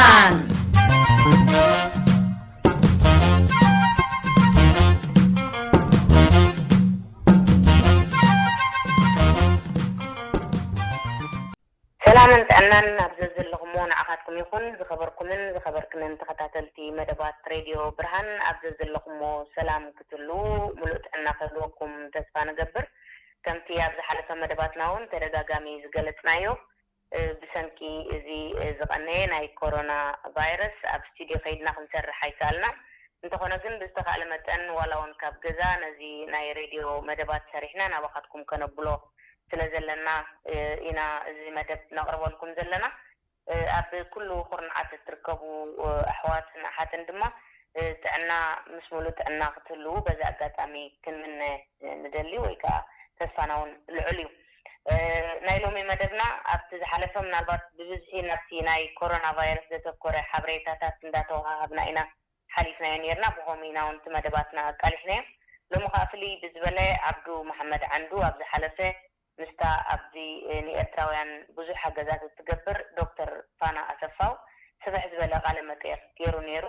ፋን። ሰላምን ጥዕናን ኣብ ዘዘለኹሞ ንዓኻትኩም ይኹን። ዝኸበርኩምን ዝኸበርክንን ተኸታተልቲ መደባት ሬድዮ ብርሃን፣ ኣብ ዘዘለኹሞ ሰላም ክትህልዉ፣ ምሉእ ጥዕና ክህልወኩም ተስፋ ንገብር። ከምቲ ኣብ ዝሓለፈ መደባትና እውን ተደጋጋሚ ዝገለጽናዮ፣ እ፣ ብሰንኪ እዚ፣ እ፣ ዝቐነየ ናይ ኮሮና ቫይረስ ኣብ ስቱድዮ ከይድና ክንሰርሕ ኣይከኣልናን። እንተኾነ ግን ብዝተኻእለ መጠን ዋላ እውን ካብ ገዛ ነዚ ናይ ሬድዮ መደባት ሰሪሕና ናባኻትኩም ከነብሎ ስለ ዘለና፣ እ፣ ኢና እዚ መደብ ነቕርበልኩም ዘለና። እ፣ ኣብ ኩሉ ኩርናዓት እትርከቡ፣ እ፣ ኣሕዋትን ኣሓትን ድማ፣ እ፣ ጥዕና ምስ ሙሉእ ጥዕና ክትህልዉ በዚ ኣጋጣሚ ክንምነ፣ እ፣ ንደሊ ወይ ከዓ ተስፋና እውን ልዑል እዩ። እ፣ ናይ ሎሚ መደብና ኣብቲ ዝሓለፈ ምናልባት ብብዝሒ ናብቲ ናይ ኮሮና ቫይረስ ዘተኮረ ሓበሬታታት እንዳተወሃሃብና ኢና ሓሊፍናዮ ነይርና። ብኸምኡ ኢና እውን እቲ መደባትና ኣቃሊሕናዮ። ሎሚ ከዓ ፍልይ ብዝበለ ዓብዱ መሓመድ ዓንዱ ኣብ ዝሓለፈ ምስታ ኣብዚ፣ እ፣ ንኤርትራውያን ብዙሕ ሓገዛት እትገብር ዶክተር ፋና ኣሰፋው ስፍሕ ዝበለ ቃለ መጠይቕ ገይሩ ነይሩ።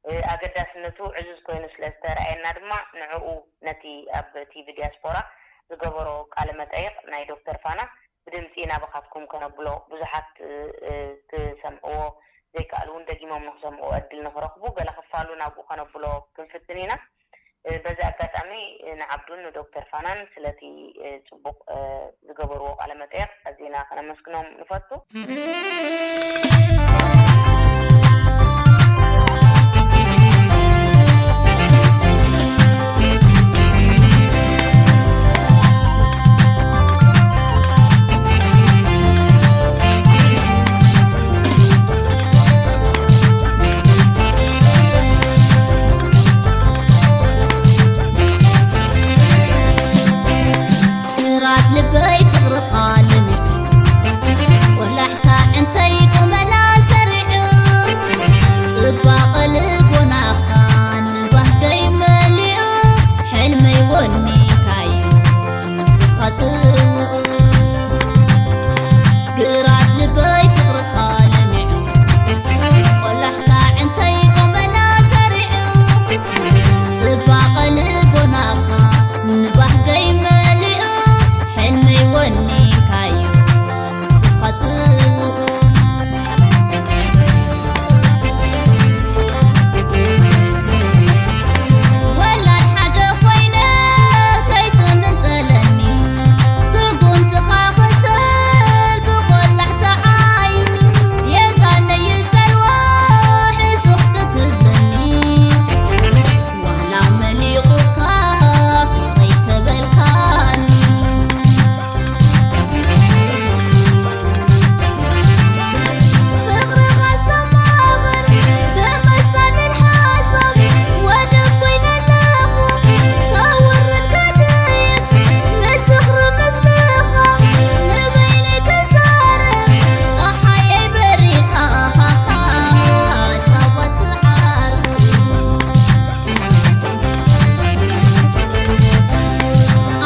እ፣ ኣገዳስነቱ ዕዙዝ ኮይኑ ስለ ዝተረኣየና ድማ ንዕኡ ነቲ ኣብ ቲቪ ዲያስፖራ ዝገበሮ ቃለ መጠይቕ ናይ ዶክተር ፋና ብድምጺ ናባኻትኩም ከነብሎ ብዙሓት፣ እ፣ እ፣ ክሰምዕዎ ዘይከኣሉ እውን ደጊሞም ንክሰምዕዎ ዕድል ንክረኽቡ ገለ ክፋሉ ናብኡ ከነብሎ ክንፍትን ኢና። እ፣ በዚ ኣጋጣሚ፣ እ፣ ንዓብዱን ንዶክተር ፋናን ስለቲ፣ እ፣ ጽቡቕ፣ እ፣ ዝገበርዎ ቃለ መጠይቕ ኣዚና ከነመስግኖም ንፈቱ። ፍራት ልበይ ፍቕርኻ ለሚዑ፣ ቆላሕታ ዕንተይ ቁመና ሰሪዑ፣ ጽባቐ ልቦናኻን ባህገይ መሊኡ፣ ሕልመይ ወኒንካዩ ንስኻ ጽውኡ። ግራት ልበይ ፍቕርኻ ለሚዑ፣ ቆላሕታ ዕንተይ ቁመና ሰሪዑ፣ ጽባቐ ልቦናኻ ንባህገይ መሊኡ፣ ሕልመይ ወኒንካዩ ንስኻ ጽውኡ። ወላድ ሓደ ኮይነ ከይትምንጠለኒ፣ ስጉምትኻ ክትል ብቆላሕታ ዓይኒ፣ የዛነይ ይጸልዋ ሕሱኽ ክትብለኒ፣ ዋላ መሊቑካ ከይተበልካኒ።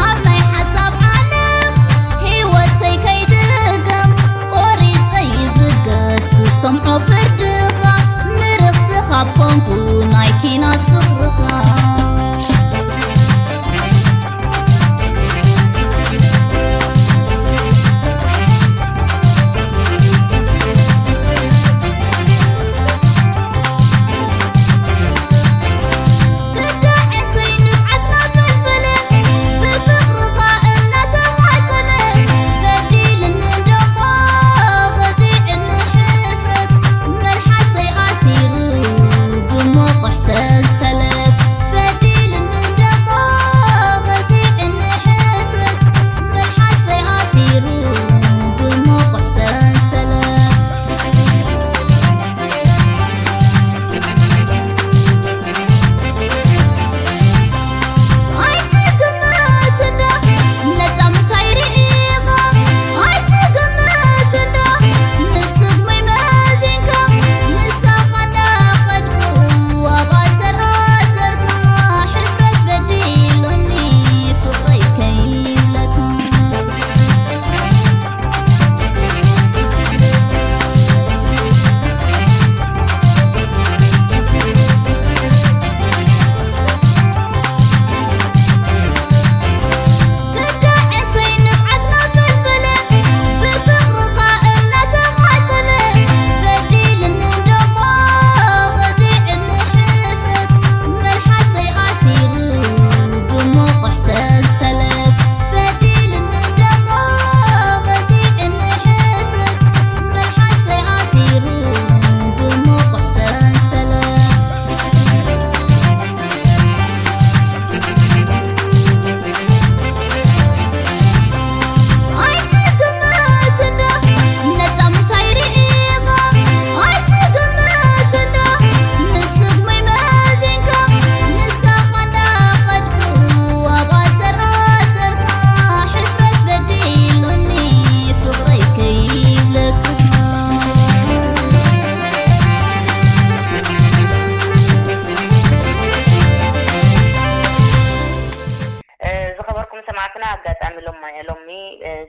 ኣብ ናይ ሓሳብ ዓለም ህይወተይ ከይድገም፣ ቆሪጸ ይብገስ ክሰምዖ ፍርድኻ። ምርቕቲ ካብ ኮንኩ ናይ ኪናት ፍቕርኻ።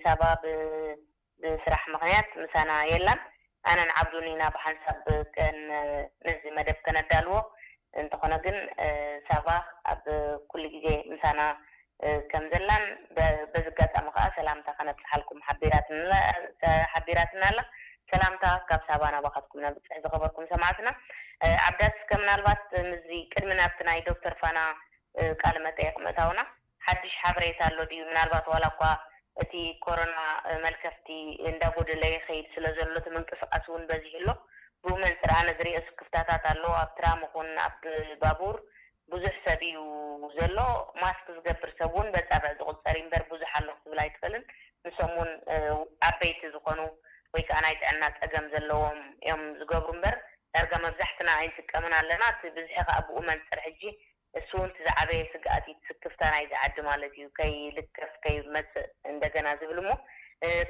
ሳባ ብስራሕ ምኽንያት ምሳና የላን። ኣነን ዓብዱን ኢና ብሓንሳብ ነዚ መደብ ከነዳልዎ። እንተኾነ ግን ሳባ ኣብ ኩሉ ግዜ ምሳና ከም ዘላን በዚ ኣጋጣሚ ከዓ ሰላምታ ከነብፅሓልኩም ሓቢራትና ኣላ። ሰላምታ ካብ ሳባ ናባኻትኩም ነብፅሕ። ዝኸበርኩም ሰማዕትና፣ ዓብዳስ፣ እስከ ምናልባት ምስዚ ቅድሚ ናብቲ ናይ ዶክተር ፋና ቃለ መጠየቕ ምእታውና ሓድሽ ሓበሬታ ኣሎ ድዩ? ምናልባት ዋላ እኳ እቲ ኮሮና መልከፍቲ እንዳጎደለ ይኸይድ ስለ ዘሎ እቲ ምንቅስቃስ እውን በዚሑ ኣሎ። ብኡ መንፅር ኣነ ዝሪኦ ስክፍታታት ኣሎ። ኣብ ትራም ኹን ኣብ ባቡር ብዙሕ ሰብ እዩ ዘሎ። ማስክ ዝገብር ሰብ እውን በፃብዕ ዝቁፀር እምበር ብዙሕ ኣሎ ክትብል ኣይትኽእልን። ንሶም እውን ዓበይቲ ዝኾኑ ወይ ከዓ ናይ ጥዕና ፀገም ዘለዎም እዮም ዝገብሩ እምበር ዳርጋ መብዛሕትና ኣይንጥቀምን ኣለና። እቲ ብዝሒ ከዓ ብኡ መንፅር ሕጂ እሱ እውን እቲ ዝዓበየ ስግኣት እዩ፣ ስክፍታ ናይዚ ዓዲ ማለት እዩ። ከይልከፍ ከይመፅእ እንደገና ዝብል እሞ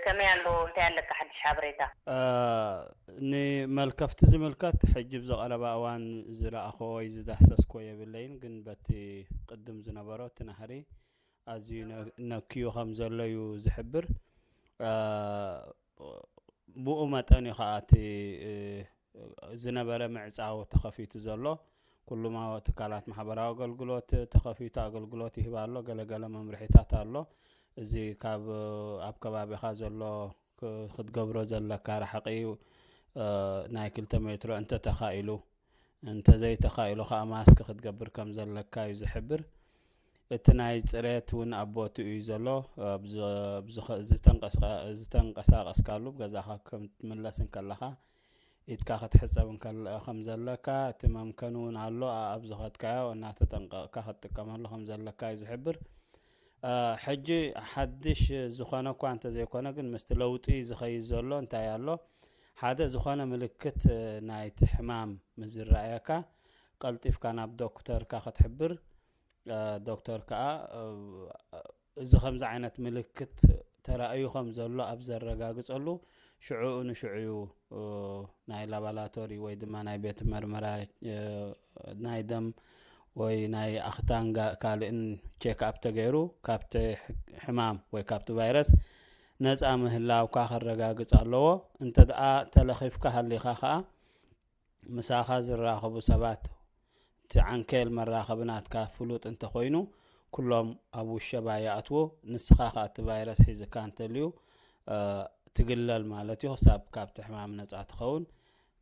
ከመይ ኣሎ? እንታይ ኣለካ ሓድሽ ሓበሬታ? ንመልከፍቲ ዝምልከት ሕጂ ብዝቐረባ እዋን ዝረኣኸ ወይ ዝዳህሰስኮ የብለይን፣ ግን በቲ ቅድም ዝነበሮ እቲ ናህሪ ኣዝዩ ነክዩ ከም ዘሎ እዩ ዝሕብር። ብኡ መጠን እዩ ከዓ እቲ ዝነበረ ምዕፃው ተኸፊቱ ዘሎ። ኩሉማ ትካላት ማሕበራዊ ኣገልግሎት ተኸፊቱ ኣገልግሎት ይህብ ኣሎ። ገለገለ መምርሒታት ኣሎ። እዚ ካብ ኣብ ከባቢኻ ዘሎ ክትገብሮ ዘለካ ራሕቂ ናይ ክልተ ሜትሮ እንተተኻኢሉ፣ እንተዘይተኻኢሉ ከዓ ማስክ ክትገብር ከም ዘለካ እዩ ዝሕብር። እቲ ናይ ፅሬት እውን ኣብ ቦትኡ እዩ ዘሎ። ዝተንቀሳቀስካሉ ገዛኻ ከምትምለስ እንከለኻ ኢድካ ክትሕፀብ ከም ዘለካ፣ እቲ መምከኒ እውን ኣሎ። ኣብ ዝኸድካዮ እናተጠንቀቕካ ክትጥቀመሉ ከም ዘለካ እዩ ዝሕብር። ሕጂ ሓድሽ ዝኾነ እኳ እንተዘይኮነ ግን ምስቲ ለውጢ ዝኸይድ ዘሎ እንታይ ኣሎ? ሓደ ዝኾነ ምልክት ናይቲ ሕማም ምስ ዝረኣየካ ቀልጢፍካ ናብ ዶክተርካ ክትሕብር። ዶክተር ከዓ እዚ ከምዚ ዓይነት ምልክት ተራእዩ ከም ዘሎ ኣብ ዘረጋግፀሉ ሽዑኡ ንሽዑ እዩ ናይ ላባላቶሪ ወይ ድማ ናይ ቤት መርመራ ናይ ደም ወይ ናይ ኣኽታን ካልእን ቼክ ኣፕ ተገይሩ ካብቲ ሕማም ወይ ካብቲ ቫይረስ ነፃ ምህላውካ ከረጋግፅ ኣለዎ። እንተ ደኣ ተለኺፍካ ሃሊኻ ከዓ ምሳኻ ዝራኸቡ ሰባት እቲ ዓንኬል መራኸቢ ናትካ ፍሉጥ እንተኾይኑ ኩሎም ኣብ ውሸባ ይኣትዉ። ንስኻ ከዓ እቲ ቫይረስ ሒዝካ እንተልዩ ትግለል ማለት እዩ፣ ክሳብ ካብቲ ሕማም ነፃ ትኸውን።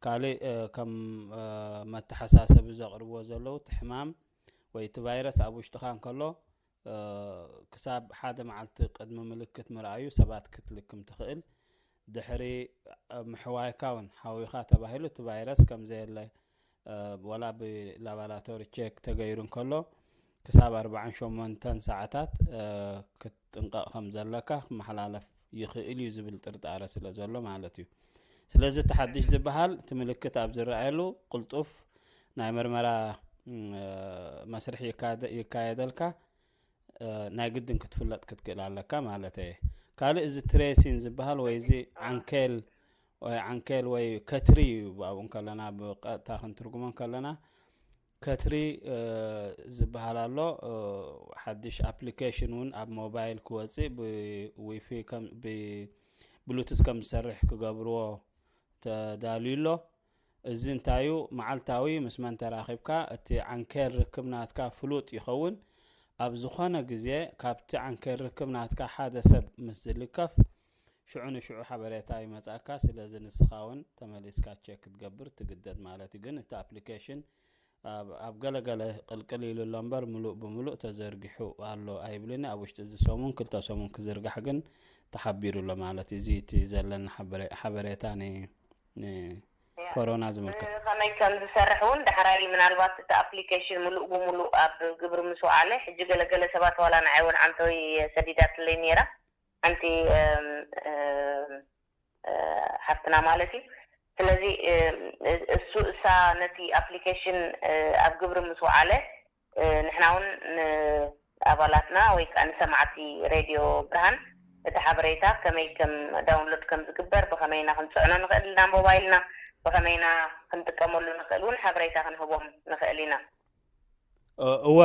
ካልእ ከም መተሓሳሰቢ ዘቕርብዎ ዘለዉ እቲ ሕማም ወይ እቲ ቫይረስ ኣብ ውሽጥኻ እንከሎ ክሳብ ሓደ መዓልቲ ቅድሚ ምልክት ምርኣዩ ሰባት ክትልክም ትኽእል። ድሕሪ ምሕዋይካ እውን ሓዊኻ ተባሂሉ እቲ ቫይረስ ከም ዘየለ ወላ ብላባላቶሪ ቼክ ተገይሩ እንከሎ ክሳብ ኣርባዓን ሸሞንተን ሰዓታት ክትጥንቀቕ ከም ዘለካ ክመሓላለፍ ይኽእል እዩ ዝብል ጥርጣረ ስለ ዘሎ ማለት እዩ። ስለዚ እቲ ሓድሽ ዝበሃል እቲ ምልክት ኣብ ዝረኣየሉ ቅልጡፍ ናይ መርመራ መስርሒ ይካየደልካ። ናይ ግድን ክትፍለጥ ክትክእል ኣለካ ማለት እየ። ካልእ እዚ ትሬሲን ዝበሃል ወይ እዚ ዓንኬል ወይ ዓንኬል ወይ ከትሪ እዩ ኣብኡ ከለና ብቀጥታ ክንትርጉሞ ከለና ከትሪ ዝበሃል ኣሎ። ሓድሽ ኣፕሊኬሽን እውን ኣብ ሞባይል ክወፅእ ብዊፊ ብሉቱዝ ከም ዝሰርሕ ክገብርዎ ተዳልዩ ኣሎ። እዚ እንታዩ መዓልታዊ ምስ መን ተራኺብካ እቲ ዓንኬል ርክብ ናትካ ፍሉጥ ይኸውን። ኣብ ዝኾነ ግዜ ካብቲ ዓንኬል ርክብ ናትካ ሓደ ሰብ ምስ ዝልከፍ ሽዑ ንሽዑ ሓበሬታ ይመጻካ። ስለዚ ንስኻ እውን ተመሊስካ ቸክ ክትገብር ትግደድ ማለት እዩ። ግን እቲ ኣፕሊኬሽን ኣብ ገለገለ ቅልቅል ኢሉ ኣሎ እምበር ምሉእ ብምሉእ ተዘርጊሑ ኣሎ ኣይብልን። ኣብ ውሽጢ እዚ ሰሙን ክልተ ሰሙን ክዝርጋሕ ግን ተሓቢሩ ኣሎ ማለት እዩ። እዚ እቲ ዘለና ሓበሬታ ንኮሮና ዝምልከት ከመይ ከም ዝሰርሕ እውን ዳሕራይ ምናልባት እቲ ኣፕሊኬሽን ምሉእ ብምሉእ ኣብ ግብሪ ምስ ወዓለ ሕጂ ገለገለ ሰባት ዋላ ንዓይ እውን ዓንተወይ ሰዲዳትለይ ነይራ ሓንቲ ሓፍትና ማለት እዩ። ስለዚ እሱ እሳ ነቲ ኣፕሊኬሽን ኣብ ግብሪ ምስ ወዓለ ንሕና እውን ንኣባላትና ወይ ከዓ ንሰማዕቲ ሬድዮ ብርሃን እቲ ሓበሬታ ከመይ ከም ዳውንሎድ ከም ዝግበር ብኸመይና ክንፅዕኖ ንኽእል ኢና ሞባይልና ብኸመይና ክንጥቀመሉ ንኽእል እውን ሓበሬታ ክንህቦም ንኽእል ኢና። እወ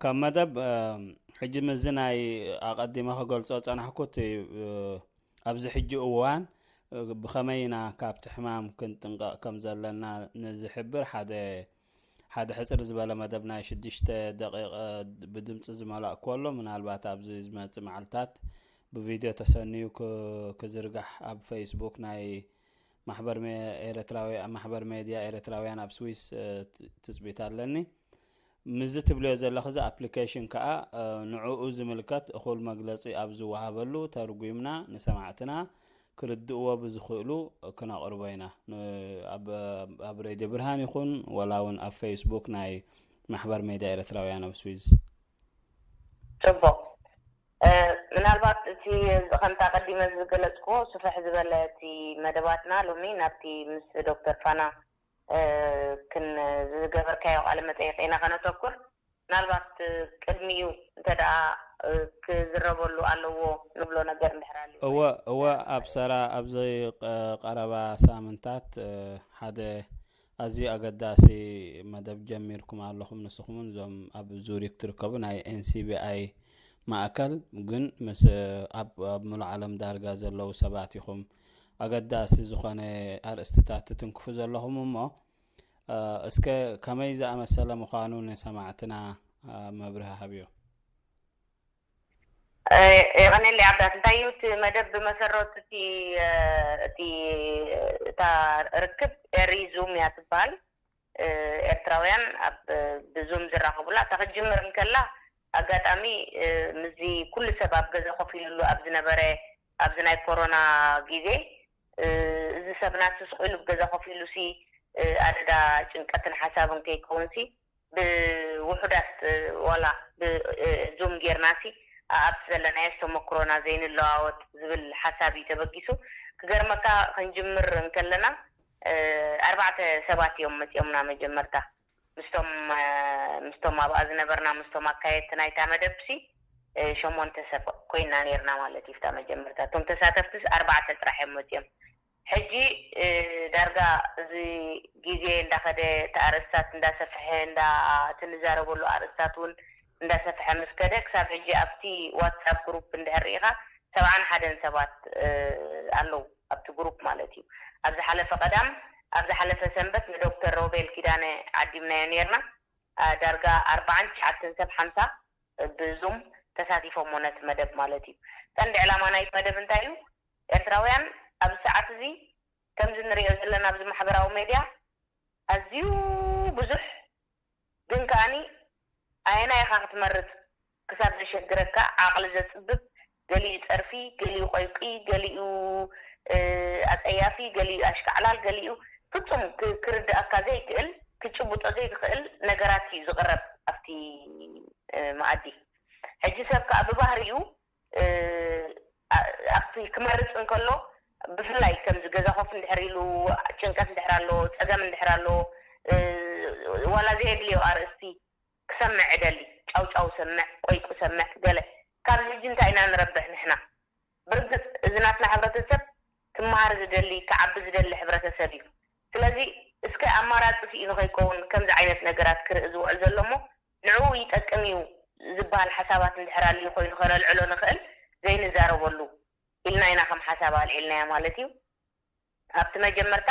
ካብ መደብ ሕጂ ምስዚ ናይ ኣቐዲመ ክገልጾ ዝጸናሕኩ እቲ፣ እ፣ ኣብዚ ሕጂ እዋን፣ እ፣ ብኸመይ ኢና ካብቲ ሕማም ክንጥንቀቕ ከም ዘለና ንዝሕብር ሓደ፣ ሓደ ሕጽር ዝበለ መደብ ናይ ሽዱሽተ ደቂቕ ብድምጺ ዝመላእኩዎ ኣሎ። ምናልባት ኣብዚ ዝመጽእ መዓልታት ብቪድዮ ተሰንዩ ክ-፣ ክዝርጋሕ ኣብ ፌስቡክ ናይ ማሕበር ሜ-፣ ኤርትራዊ-፣ ማሕበር ሜድያ ኤርትራውያን ኣብ ስዊስ፣ እ፣ ት-፣ ትጽቢት ኣለኒ። ምስዚ ትብልዮ ዘለኺ እዚ ኣፕሊኬሽን ከኣ፣ እ፣ ንዕኡ ዝምልከት እኹል መግለጺ ኣብ ዝወሃበሉ ተርጒምና ንሰማዕትና ክርድእዎ ብዝኽእሉ ክነቕርቦ ኢና። ን-፣ ኣብ፣ ኣብ ሬድዮ ብርሃን ይኹን ወላ እውን ኣብ ፌስቡክ ናይ ማሕበር ሜድያ ኤርትራውያን ኣብ ስዊዝ። ጽቡቕ። እ፣ ምናልባት እቲ ከምታ ቀዲመ ዝገለጽኩዎ ስፍሕ ዝበለ እቲ መደባትና ሎሚ ናብቲ ምስ ዶክተር ፋና፣ እ፣ ክን-፣ ዝገበርካዮ ቃለ መጠይቕ ኢና ከነተኩር። ምናልባት ቅድሚኡ እንተ ደኣ፣ እ፣ ክዝረበሉ ኣለዎ ንብሎ ነገር እንድሕር ኣልዩ። እወ፣ እወ፣ ኣብ ሰራ ኣብዚ ቀ-፣ ቀረባ ሳምንታት፣ እ፣ ሓደ ኣዝዩ ኣገዳሲ መደብ ጀሚርኩም ኣለኹም። ንስኹምን እዞም ኣብ ዙሪክ ትርከቡ ናይ ኤን ሲ ቢ ኣይ ማእከል ግን ምስ ኣብ፣ ኣብ ሙሉእ ዓለም ዳርጋ ዘለዉ ሰባት ኢኹም ኣገዳሲ ዝኾነ ኣርእስትታት ትትንክፉ ዘለኹም እሞ፣ እ፣ እስከ ከመይ ዝኣመሰለ ምዃኑ ንሰማዕትና፣ እ፣ መብርሂ ሃብዮ። እ፣ የቐኔለይ ዓብዳት። እንታይ እዩ እቲ መደብ? ብመሰረቱ እቲ፣ እ፣ እቲ፣ እታ ርክብ ኤሪ ዙም እያ ትበሃል። እ፣ ኤርትራውያን ኣብ፣ እ፣ ብዙም ዝራኸቡላ እታ ክትጅምር እንከላ፣ ኣጋጣሚ፣ እ፣ ምስዚ ኩሉ ሰብ ኣብ ገዛ ኮፍ ኢሉሉ ኣብ ዝነበረ ኣብዚ ናይ ኮሮና ግዜ፣ እ፣ እዚ ሰብ ናቱ ስቕ ኢሉ ኣብ ገዛ ኮፍ ኢሉሲ፣ እ፣ ኣደዳ ጭንቀትን ሓሳብን ከይከውንሲ ብውሑዳት፣ እ፣ ዋላ ብ-፣ እ፣ ዙም ጌርናሲ ኣብቲ ዘለናዮ ተመክሮና ዘይንለዋወጥ ዝብል ሓሳብ እዩ ተበጊሱ። ክገርመካ፣ ክንጅምር እንከለና፣ እ፣ ኣርባዕተ ሰባት እዮም መጺኦምና መጀመርታ። ምስቶም፣ እ፣ ምስቶም ኣብኣ ዝነበርና፣ ምስቶም ኣካየድቲ ናይታ መደብሲ፣ እ፣ ሸሞንተ ሰብ ኮይና ኔርና ማለት እዩ። ፍታ መጀመርታ እቶም ተሳተፍትስ ኣርባዕተ ጥራሕ እዮም መጺኦም። ሕጂ፣ እ፣ ዳርጋ እዚ ግዜ እንዳኸደ፣ እቲ ኣርእስታት እንዳሰፍሐ፣ እንዳ-፣ እቲ ንዛረበሉ ኣርእስታት እውን እንዳሰፍሐ ምስ ከደ፣ ክሳብ ሕጂ ኣብቲ ዋትሳፕ ግሩፕ እንድሕር ርኢኻ፣ ሰብዓን ሓደን ሰባት፣ እ፣ ኣለዉ ኣብቲ ግሩፕ ማለት እዩ። ኣብ ዝሓለፈ ቀዳም፣ ኣብ ዝሓለፈ ሰንበት ንዶክተር ሮቤል ኪዳነ ዓዲምናዮ ኔርና። ኣ፣ ዳርጋ ኣርባዓን ትሽዓተን ሰብ ሓምሳ ብዙም ተሳቲፎሞ ነቲ መደብ ማለት እዩ። ቀንዲ ዕላማ ናይቲ መደብ እንታይ እዩ? ኤርትራውያን ኣብዚ ሰዓት እዚ ከምዚ ንሪኦ ዘለና ኣብዚ ማሕበራዊ ሜድያ ኣዝዩ ብዙሕ፣ ግን ከኣኒ ኣየናይ ኢኻ ክትመርጽ ክሳብ ዘሸግረካ፣ ዓቕሊ ዘጽብብ፣ ገሊኡ ጸርፊ፣ ገሊኡ ቆይቂ፣ ገሊኡ፣ እ፣ ኣጸያፊ፣ ገሊኡ ኣሽካዕላል፣ ገሊኡ ፍጹም ክ-፣ ክርድኣካ ዘይክእል፣ ክትጭብጦ ዘይትኽእል ነገራት እዩ ዝቕረብ ኣብቲ፣ እ፣ መኣዲ። ሕጂ ሰብ ከኣ ብባህሪኡ፣ እ፣ ኣ-፣ ኣብቲ ክመርጽ እንከሎ፣ ብፍላይ ከምዚ ገዛ ኮፍ እንድሕር ኢሉ፣ ጭንቀት እንድሕር ኣሎ፣ ጸገም እንድሕር ኣሎ፣ እ፣ ዋላ ዘየድልዮ ኣርእስቲ ክሰምዕ እደሊ። ጫውጫው ሰምዕ፣ ቆይቁ ሰምዕ፣ ገለ። ካብዚ ሕጂ እንታይ ኢና ንረብሕ ንሕና? ብርግጽ እዚ ናትና ሕብረተሰብ ክመሃር ዝደሊ፣ ክዓቢ ዝደሊ ሕብረተሰብ እዩ። ስለዚ እስከ ኣማራጺ ስኢኑ ከይከውን ከምዚ ዓይነት ነገራት ክርኢ ዝውዕል ዘሎ እሞ፣ ንዕኡ ይጠቅም እዩ ዝበሃል ሓሳባት እንድሕር ኣልዩ ኮይኑ ከነልዕሎ ንኽእል፣ ዘይንዛረበሉ ኢልና ኢና ከም ሓሳብ ኣልዒልናዮ ማለት እዩ። ኣብቲ መጀመርታ፣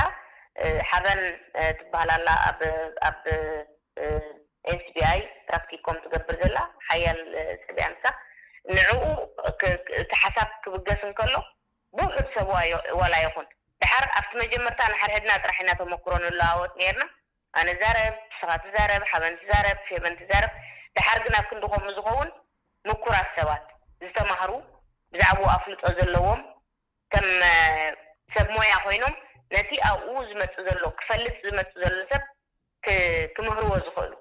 እ፣ ሓበን፣ እ፣ ትበሃል ኣላ፣ ኣብ፣ ኣብ፣ እ፣ ኤስ ቢ ኣይ ፕራክቲኮም ትገብር ዘላ ሓያል፣ እ፣ ሰብ እያ ንሳ። ንዕኡ ክ-፣ ክ-፣ እቲ ሓሳብ ክብገስ እንከሎ ብውሑድ ሰብ ዋዮ-፣ ዋላ ይኹን፣ ድሓር ኣብቲ መጀመርታ ንሓድሕድና ጥራሕ ኢና ተመክሮ ንለዋወጥ ነይርና። ኣነ ዛረብ፣ ንስኻ ትዛረብ፣ ሓበን ትዛረብ፣ ፌበን ትዛረብ። ድሓር ግን ኣብ ክንዲ ከምኡ ዝኸውን ምኩራት ሰባት፣ ዝተማህሩ፣ ብዛዕባኡ ኣፍልጦ ዘለዎም፣ ከም፣ እ፣ ሰብ ሞያ ኮይኖም ነቲ ኣብኡ ዝመጽእ ዘሎ፣ ክፈልጥ ዝመጽእ ዘሎ ሰብ ክ-፣ ክምህርዎ ዝኽእሉ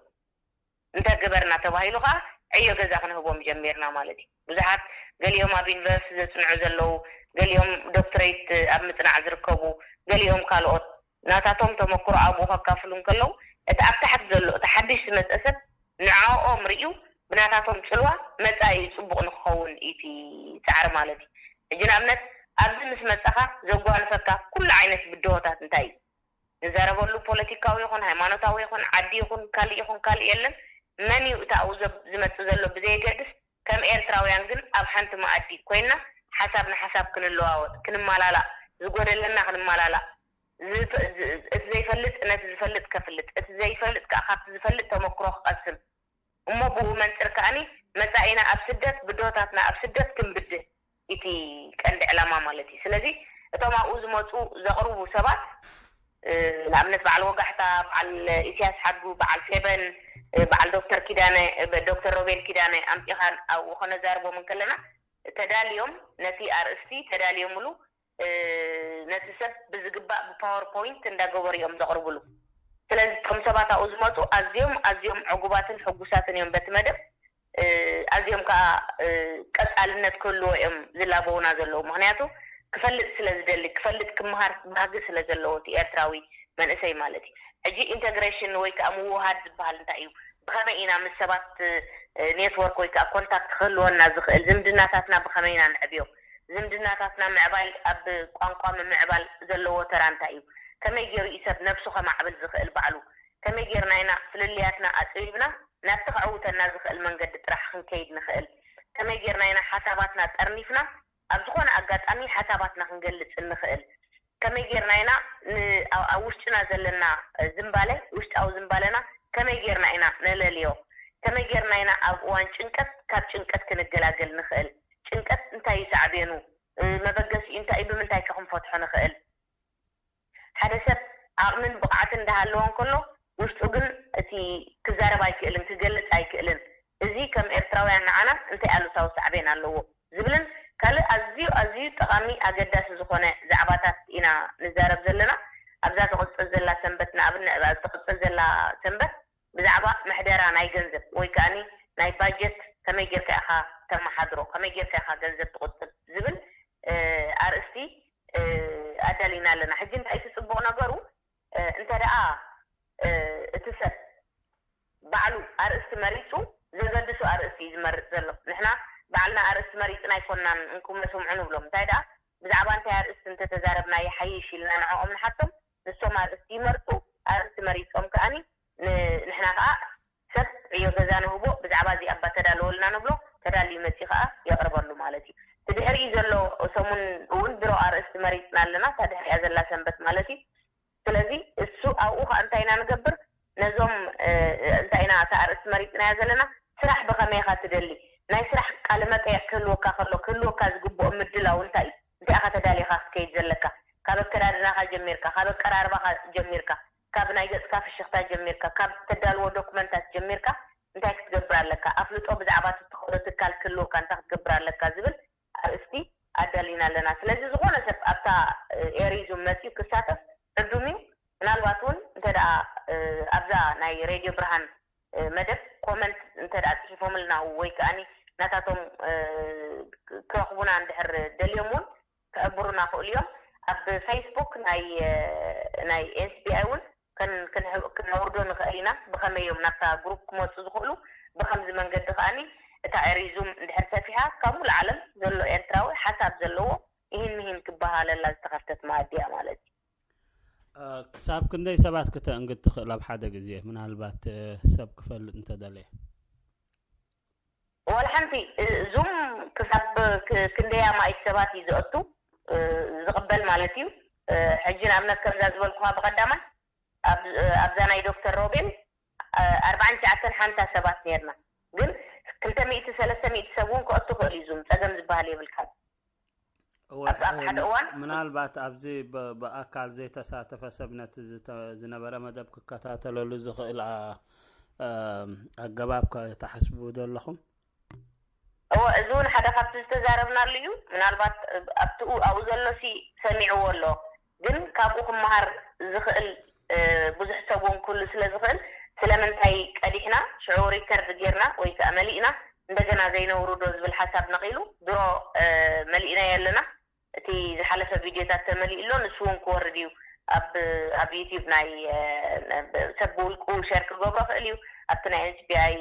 እንተ ገበርና ተባሂሉ ከኣ ዕዮ ገዛ ክንህቦም ጀሚርና ማለት እዩ። ብዙሓት፣ ገሊኦም ኣብ ዩኒቨርሲቲ ዘጽንዑ ዘለዉ፣ ገሊኦም ዶክትሬት ኣብ ምጽናዕ ዝርከቡ፣ ገሊኦም ካልኦት ናታቶም ተመክሮ ኣብኡ ከካፍሉ እንከለዉ፣ እቲ ኣብ ታሕቲ ዘሎ፣ እቲ ሓድሽ ዝመጸ ሰብ ንዕኦም ርእዩ ብናታቶም ጽልዋ መጻኢ ጽቡቕ ንክኸውን እዩ እቲ ጻዕሪ ማለት እዩ። ሕጂ ንኣብነት ኣብዚ ምስ መጻኻ ዘጓንፈካ ኩሉ ዓይነት ብድሆታት እንታይ እዩ? ንዛረበሉ ፖለቲካዊ ይኹን ሃይማኖታዊ ይኹን ዓዲ ይኹን ካልእ ይኹን ካልእ የለን። መን እዩ እቲ ኣብኡ ዘብ-፣ ዝመጽእ ዘሎ ብዘየገድስ ከም ኤርትራውያን ግን ኣብ ሓንቲ መኣዲ ኮይና ሓሳብ ንሓሳብ ክንለዋወጥ፣ ክንመላላእ፣ ዝጎደለና ክንመላላእ፣ ዝፈ- ዝ- እቲ ዘይፈልጥ ነቲ ዝፈልጥ ከፍልጥ፣ እቲ ዘይፈልጥ ከዓ ካብቲ ዝፈልጥ ተመክሮ ክቐስም፣ እሞ ብኡ መንፅር ከኣኒ መፃኢና ኣብ ስደት፣ ብድሆታትና ኣብ ስደት ክንብድህ፣ እቲ ቀንዲ ዕላማ ማለት እዩ። ስለዚ እቶም ኣብኡ ዝመፁ ዘቕርቡ ሰባት፣ ንኣብነት በዓል ወጋሕታ፣ በዓል ኢሳያስ ሓድጉ፣ በዓል ፌበን፣ በዓል ዶክተር ኪዳነ፣ ዶክተር ሮቤል ኪዳነ ኣምፂኻን ኣብኡ ከነዛርቦም እንከለና፣ ተዳልዮም፣ ነቲ ኣርእስቲ ተዳልዮምሉ፣ ነቲ ሰብ ብዝግባእ ብፓወርፖይንት እንዳገበሩ እዮም ዘቕርብሉ። ስለዚ እቶም ሰባት ኣብኡ ዝመፁ ኣዝዮም ኣዝዮም ዕጉባትን ሕጉሳትን እዮም በቲ መደብ። ኣዝዮም ከዓ ቀፃልነት ክህልዎ እዮም ዝላበውና ዘለዉ። ምክንያቱ ክፈልጥ ስለ ዝደሊ፣ ክፈልጥ ክምሃር ባህጊ ስለ ዘለዎ እቲ ኤርትራዊ መንእሰይ ማለት እዩ። ሕጂ ኢንተግሬሽን ወይ ከዓ ምውሃድ ዝበሃል እንታይ እዩ? ብኸመይ ኢና ምስ ሰባት ኔትወርክ ወይ ከዓ ኮንታክት ክህልወና ዝኽእል? ዝምድናታትና ብኸመይ ኢና ንዕብዮ? ዝምድናታትና ምዕባይ ኣብ ቋንቋ ምምዕባል ዘለዎ ተራ እንታይ እዩ? ከመይ ገይሩ እዩ ሰብ ነብሱ ከማዕብል ዝኽእል ባዕሉ? ከመይ ጌርና ኢና ፍልልያትና ኣጽቢብና ናብቲ ከዕውተና ዝኽእል መንገዲ ጥራሕ ክንከይድ ንኽእል? ከመይ ጌርና ኢና ሓሳባትና ጠርኒፍና ኣብ ዝኾነ ኣጋጣሚ ሓሳባትና ክንገልጽ እንኽእል? ከመይ ጌርና ኢና ን- ኣብ ኣብ ውሽጥና ዘለና ዝምባለ፣ ውሽጣዊ ዝምባለና ከመይ ጌርና ኢና ነለልዮ? ከመይ ጌርና ኢና ኣብ እዋን ጭንቀት ካብ ጭንቀት ክንገላገል ንኽእል? ጭንቀት እንታይ እዩ ሳዕቤኑ? መበገሲኡ እንታይ እዩ? ብምንታይ ከ ክንፈትሖ ንኽእል? ሓደ ሰብ ዓቕምን ብቕዓትን እንዳሃለዎ እንከሎ ውሽጡ ግን እቲ ክዛረብ ኣይክእልን፣ ክገልጽ ኣይክእልን። እዚ ከም ኤርትራውያን ንዓና እንታይ ኣሉታዊ ሳዕቤን ኣለዎ ዝብልን ካልእ ኣዝዩ ኣዝዩ ጠቓሚ ኣገዳሲ ዝኾነ ዛዕባታት ኢና ንዛረብ ዘለና። ኣብዛ ትቕጽል ዘላ ሰንበት ንኣብነት፣ ኣብ ትቕጽል ዘላ ሰንበት ብዛዕባ ምሕደራ ናይ ገንዘብ ወይ ከኣኒ ናይ ባጀት ከመይ ጌርካ ኢኻ ተመሓድሮ፣ ከመይ ጌርካ ኢኻ ገንዘብ ትቑጥብ ዝብል ኣርእስቲ ኣዳሊና ኣለና። ሕጂ እንታይ እቲ ጽቡቕ ነገሩ እንተ ደኣ እቲ ሰብ ባዕሉ ኣርእስቲ መሪጹ ዘገድሱ ኣርእስቲ እዩ ዝመርጽ ዘሎ። ንሕና ባዕልና ኣርእስቲ መሪጽና ኣይኮናን እንኩመ ስምዑ ንብሎም። እንታይ ደኣ ብዛዕባ እንታይ ኣርእስቲ እንተተዛረብና ይሓይሽ ኢልና ንዕኦም ንሓቶም። ንሶም ኣርእስቲ ይመርጹ። ኣርእስቲ መሪጾም ከኣኒ ንሕና ከኣ ሰብ ዕዮ ገዛ ንህቦ። ብዛዕባ እዚ እባ ተዳለወልና ንብሎ። ተዳልዩ መጺኡ ከኣ የቕርበሉ ማለት እዩ። እቲ ድሕሪኡ ዘሎ ሰሙን እውን ድሮ ኣርእስቲ መሪጽና ኣለና። እታ ድሕሪኣ ዘላ ሰንበት ማለት እዩ። ስለዚ እሱ ኣብኡ ከኣ እንታይ ኢና ንገብር? ነዞም እንታይ ኢና እታ ኣርእስቲ መሪጽናያ ዘለና? ስራሕ ብኸመይ ኢኻ ትደሊ? ናይ ስራሕ ቃለ መጠየቕ ክህልወካ ከሎ ክህልወካ ዝግብኦ ምድላው እንታይ እዩ? እንታይ ኢኻ ተዳሊኻ ክትከይድ ዘለካ? ካብ ኣከዳድናኻ ጀሚርካ፣ ካብ ኣቀራርባኻ ጀሚርካ፣ ካብ ናይ ገጽካ ፍሽኽታ ጀሚርካ፣ ካብ ተዳልዎ ዶክመንታት ጀሚርካ እንታይ ክትገብር ኣለካ? ኣፍልጦ ብዛዕባ እቲ ትኸዶ ትካል ክህልወካ እንታይ ክትገብር ኣለካ ዝብል ኣርእስቲ ኣዳሊና ኣለና። ስለዚ ዝኾነ ሰብ ኣብታ ኤሪዙም መፂኡ ክሳተፍ ዕዱም እዩ። ምናልባት እውን እንተ ደኣ ኣብዛ ናይ ሬድዮ ብርሃን መደብ ኮመንት እንተ ደኣ ፅሒፎምልና ወይ ከኣኒ ናታቶም ክረኽቡና እንድሕር ደልዮም እውን ክሕብሩና ክእሉ እዮም። ኣብ ፌስቡክ ናይ ናይ ኤስቢኣይ እውን ከነውርዶ ንኽእል ኢና። ብኸመይ እዮም ናብታ ግሩፕ ክመፁ ዝኽእሉ? ብኸምዚ መንገዲ ከኣኒ እታ ኤሪዙም እንድሕር ሰፊሓ ካብ ሙሉእ ዓለም ዘሎ ኤርትራዊ ሓሳብ ዘለዎ ይህን ምሂን ክበሃለላ ዝተኸፍተት መኣዲ እያ ማለት እዩ። ክሳብ ክንደይ ሰባት ክተእንግድ ትኽእል ኣብ ሓደ ግዜ? ምናልባት ሰብ ክፈልጥ እንተደለየ ዋላ ሓንቲ ዙም ክሳብ ክንደይ ኣማኢት ሰባት እዩ ዘእቱ ዝቕበል ማለት እዩ። ሕጂ ንኣብነት ከምዛ ዝበልኩኻ ብቐዳማይ ኣብዛ ናይ ዶክተር ሮቤል ኣርባዓን ትሽዓተን ሓምሳ ሰባት ነርና፣ ግን ክልተ ሚእቲ ሰለስተ ሚእቲ ሰብ እውን ክእቱ ክእል እዩ። ዙም ጸገም ዝበሃል የብልካን። ሓደ እዋን ምናልባት ኣብዚ ብኣካል ዘይተሳተፈ ሰብ ነቲ ዝነበረ መደብ ክከታተለሉ ዝኽእል ኣገባብ ትሓስቡ ዶ ኣለኹም? እወ፣ እዚ እውን ሓደ ካብቲ ዝተዛረብናሉ እዩ። ምናልባት ኣብኡ ዘሎ ሲ ሰሚዕዎ ኣሎ፣ ግን ካብኡ ክመሃር ዝኽእል ብዙሕ ሰብ እውን ክህሉ ስለ ዝኽእል ስለምንታይ ቀዲሕና ሽዑ ሪከርድ ጌርና ወይ ከዓ መሊእና እንደገና ዘይነውርዶ ዝብል ሓሳብ ነቒሉ ድሮ መሊእናዮ ኣለና። እቲ ዝሓለፈ ቪድዮታት ተመሊኡ ኣሎ። ንሱ እውን ክወርድ እዩ። ኣብ ኣብ ዩቲዩብ ናይ ሰብ ብውልቁ ሸር ክገብሮ ክእል እዩ። ኣብቲ ናይ ኤስቢኣይ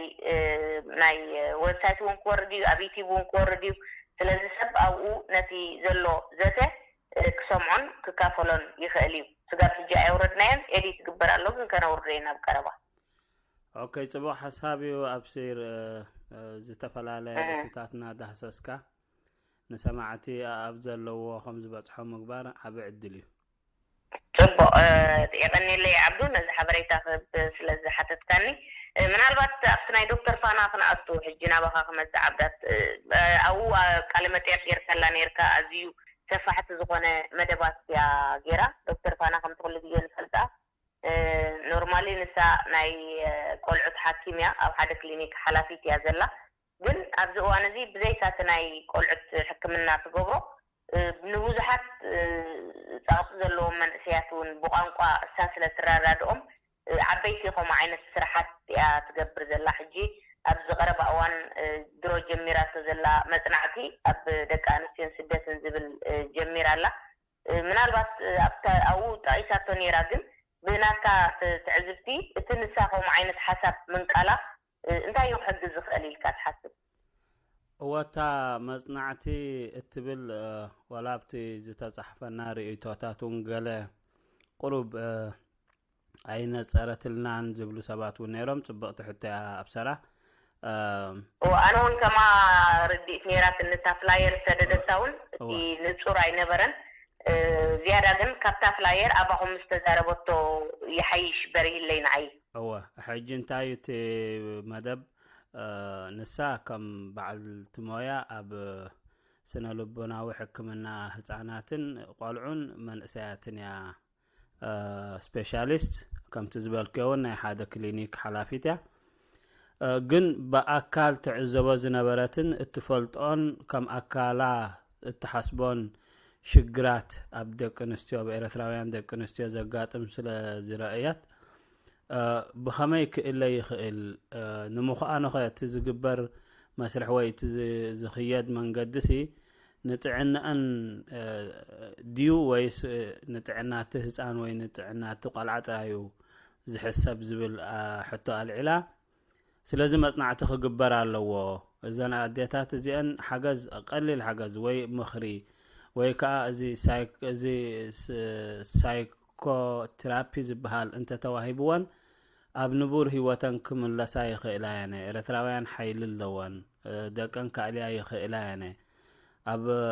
ናይ ዌብሳይት እውን ክወርድ እዩ። ኣብ ዩቲዩብ እውን ክወርድ እዩ። ስለዚ ሰብ ኣብኡ ነቲ ዘሎ ዘተ ክሰምዖን ክካፈሎን ይኽእል እዩ። ስጋብ ሕጂ ኣየውረድናዮን። ኤዲት ክግበር ኣሎ፣ ግን ከነውርዶ ኢና ኣብ ቀረባ። ኦኬ፣ ጽቡቕ ሓሳብ እዩ ኣብሲር። እ፣ ዝተፈላለያ እህ። ርእስታት እናዳህሰስካ ንሰማዕቲ ኣብ ዘለዎ ከም ዝበጽሖ ምግባር ዓቢ ዕድል እዩ። ጽቡቕ። እ፣ የቐንየለይ ዓብዱ፣ ነዚ ሓበሬታ ክህብ ስለ ዝሓተትካኒ። እ፣ ምናልባት ኣብቲ ናይ ዶክተር ፋና ክንኣቱ፣ ሕጂ ናባኻ ክመጽእ፣ ዓብዳት፣ እ፣ ኣብኡ ቃለ መጠየቕ ጌርካላ ነይርካ። ኣዝዩ ሰፋሕቲ ዝኾነ መደባት እያ ጌራ። ዶክተር ፋና ከምቲ ኩሉ ግዜ ንፈልጣ፣ እ፣ ኖርማሊ ንሳ ናይ፣ እ፣ ቆልዑት ሓኪም እያ፣ ኣብ ሓደ ክሊኒክ ሓላፊት እያ ዘላ። ግን ኣብዚ እዋን እዚ ብዘይሳቲ ናይ ቆልዑት ሕክምና ትገብሮ፣ እ፣ ንብዙሓት፣ እ፣ ጸቕጢ ዘለዎም መንእሰያት እውን ብቋንቋ እሳ ስለ ትረዳድኦም፣ እ፣ ዓበይቲ ከምኡ ዓይነት ስራሓት እያ ትገብር ዘላ። ሕጂ ኣብዚ ቀረባ እዋን፣ እ፣ ድሮ ጀሚራቶ ዘላ መጽናዕቲ ኣብ ደቂ ኣንስትዮን ስደትን ዝብል፣ እ፣ ጀሚራ ኣላ። እ፣ ምናልባት፣ እ፣ ኣብታ ኣብኡ ጠቒሳቶ ነይራ፣ ግን ብናትካ፣ እ፣ ትዕዝብቲ እቲ ንሳ ከምኡ ዓይነት ሓሳብ ምንቃላ፣ እ፣ እንታይ እዩ ክሕግዝ ዝኽእል ኢልካ ትሓስብ? እወታ መጽናዕቲ እትብል፣ እ፣ ዋላ ኣብቲ ዝተጻሕፈና ርእይቶታት እውን ገለ ቁሩብ፣ እ፣ ኣይነጸረትልናን ዝብሉ ሰባት እውን ነይሮም። ጽብቕቲ ሕቶ እያ ኣብሰራ። እ፣ እወ፣ ኣነ እውን ከማ ርድኢት ነይራትኒ፣ እታ ፍላየር ዝሰደደታ እውን እቲ እወ። ንጹር ኣይነበረን። እ፣ ዝያዳ ግን ካብታ ፍላየር ኣባኹም ዝተዛረበቶ ይሓይሽ በሪህለይ ንዓይ። እወ፣ ሕጂ እንታይ እዩ እቲ መደብ? እ፣ ንሳ ከም በዓልቲ ሞያ ኣብ ስነ ልቦናዊ ሕክምና ህጻናትን ቆልዑን መንእሰያትን እያ፣ እ፣ ስፔሻሊስት። ከምቲ ዝበልክዮ እውን ናይ ሓደ ክሊኒክ ሓላፊት እያ። እ፣ ግን ብኣካል ትዕዘቦ ዝነበረትን እትፈልጦን ከም ኣካላ እትሓስቦን ሽግራት ኣብ ደቂ ኣንስትዮ፣ ኣብ ኤርትራውያን ደቂ ኣንስትዮ ዘጋጥም ስለ ዝረኣየት፣ እ፣ ብኸመይ ክእለ ይኽእል? እ፣ ንምዃኑኸ እቲ ዝግበር መስርሕ ወይ እቲ ዝ-፣ ዝኽየድ መንገዲሲ ንጥዕናኣን፣ እ፣ ድዩ ወይስ፣ እ፣ ንጥዕና እቲ ህጻን ወይ ንጥዕና እቲ ቆልዓ ጥራይ እዩ ዝሕሰብ ዝብል፣ እ፣ ሕቶ ኣልዒላ። ስለዚ መጽናዕቲ ክግበር ኣለዎ። እዘን ኣዴታት እዚአን ሓገዝ፣ ቀሊል ሓገዝ ወይ ምኽሪ ወይ ከዓ እዚ ሳይ-፣ እዚ ስ-፣ ሳይኮቴራፒ ዝበሃል እንተተዋሂብወን ኣብ ንቡር ህይወተን ክምለሳ ይኽእላ እየን። ኤርትራውያን ሓይሊ ኣለወን። እ፣ ደቀን ከዕልያ ይኽእላ እየን። ኣብ፣ እ፣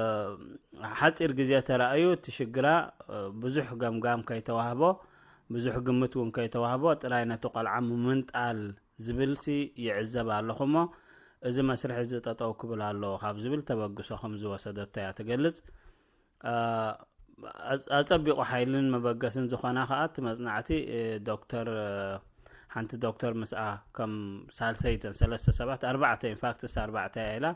ሓጺር ግዜ ተራእዩ እቲ ሽግራ፣ እ፣ ብዙሕ ገምጋም ከይተዋህቦ፣ ብዙሕ ግምት እውን ከይተዋህቦ ጥራይ ነቲ ቆልዓ ምምንጣል ዝብልሲ ይዕዘብ ኣለኹ እሞ፣ እዚ መስርሕ እዚ ጠጠው ክብል ኣለዎ ካብ ዝብል ተበግሶ ከም ዝወሰደቶ እያ ትገልጽ። እ፣ ኣጽ-፣ ኣጸቢቑ ሓይልን መበገስን ዝኾና ከኣ እቲ መጽናዕቲ፣ እ፣ ዶክተር፣ እ፣ ሓንቲ ዶክተር ምስኣ ከም ሳልሰይተን ሰለስተ ሰባት፣ ኣርባዕተ፣ ኢንፋክት እሳ ኣርባዕተ እያ ኢላ።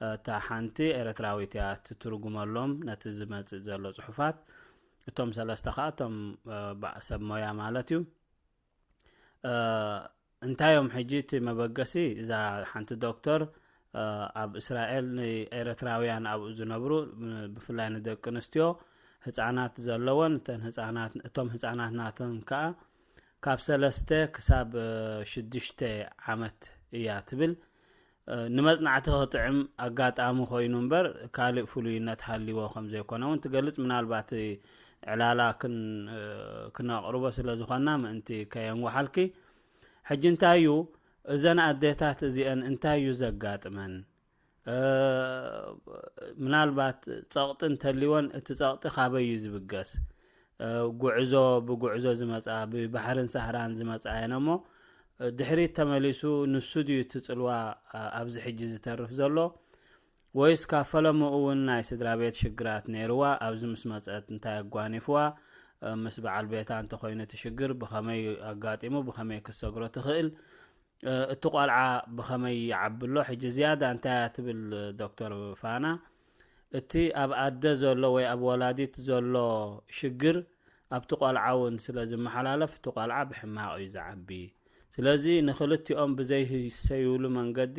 እታ ሓንቲ ኤርትራዊት እያ ትትርጉመሎም ነቲ ዝመጽእ ዘሎ ጽሑፋት። እቶም ሰለስተ ከኣ እቶም፣ እ፣ በ-፣ ሰብ ሞያ ማለት እዩ። እ፣ እንታይ እዮም ሕጂ እቲ መበገሲ? እዛ ሓንቲ ዶክተር፣ እ፣ ኣብ እስራኤል ንኤርትራውያን ኣብኡ ዝነብሩ፣ ም-፣ ብፍላይ ንደቂ ኣንስትዮ ህጻናት ዘለወን፣ እተን ህጻናት፣ እቶም ህጻናት ናተን ከኣ ካብ ሰለስተ ክሳብ፣ እ፣ ሽዱሽተ ዓመት እያ ትብል። እ፣ ንመጽናዕቲ ክጥዕም ኣጋጣሚ ኮይኑ እምበር ካልእ ፍሉይነት ሃልይዎ ከም ዘይኮነ እውን ትገልጽ። ምናልባት ዕላላ ክን-፣ እ፣ ክነቕርቦ ስለ ዝኾና ምእንቲ ከየንውሓልኪ። ሕጂ እንታይ እዩ እዘን ኣዴታት እዚአን እንታይ እዩ ዘጋጥመን? እ፣ ምናልባት ጸቕጢ እንተልይወን እቲ ጸቕጢ ካበይ እዩ ዝብገስ? እ፣ ጉዕዞ፣ ብጉዕዞ ዝመጻ፣ ብባሕርን ሳህራን ዝመጻ እየን እሞ፣ እ፣ ድሕሪት ተመሊሱ ንሱ ድዩ እቲ ጽልዋ፣ እ፣ ኣብዚ ሕጂ ዝተርፍ ዘሎ? ወይስ ካብ ፈለምኡ እውን ናይ ስድራ ቤት ሽግራት ነይርዋ፣ ኣብዚ ምስ መጸት እንታይ ኣጓኒፍዋ? እ፣ ምስ በዓል ቤታ እንተኾይኑ እቲ ሽግር ብኸመይ ኣጋጢሙ፣ ብኸመይ ክትሰግሮ ትኽእል? እ፣ እቲ ቆልዓ ብኸመይ ይዓቢ ኣሎ? ሕጂ ዝያዳ እንታይ እያ ትብል ዶክተር ፋና? እቲ ኣብ ኣደ ዘሎ ወይ ኣብ ወላዲት ዘሎ ሽግር ኣብቲ ቆልዓ እውን ስለ ዝመሓላለፍ፣ እቲ ቆልዓ ብሕማቕ እዩ ዝዓቢ። ስለዚ ንኽልቲኦም ብዘይህሰዩሉ መንገዲ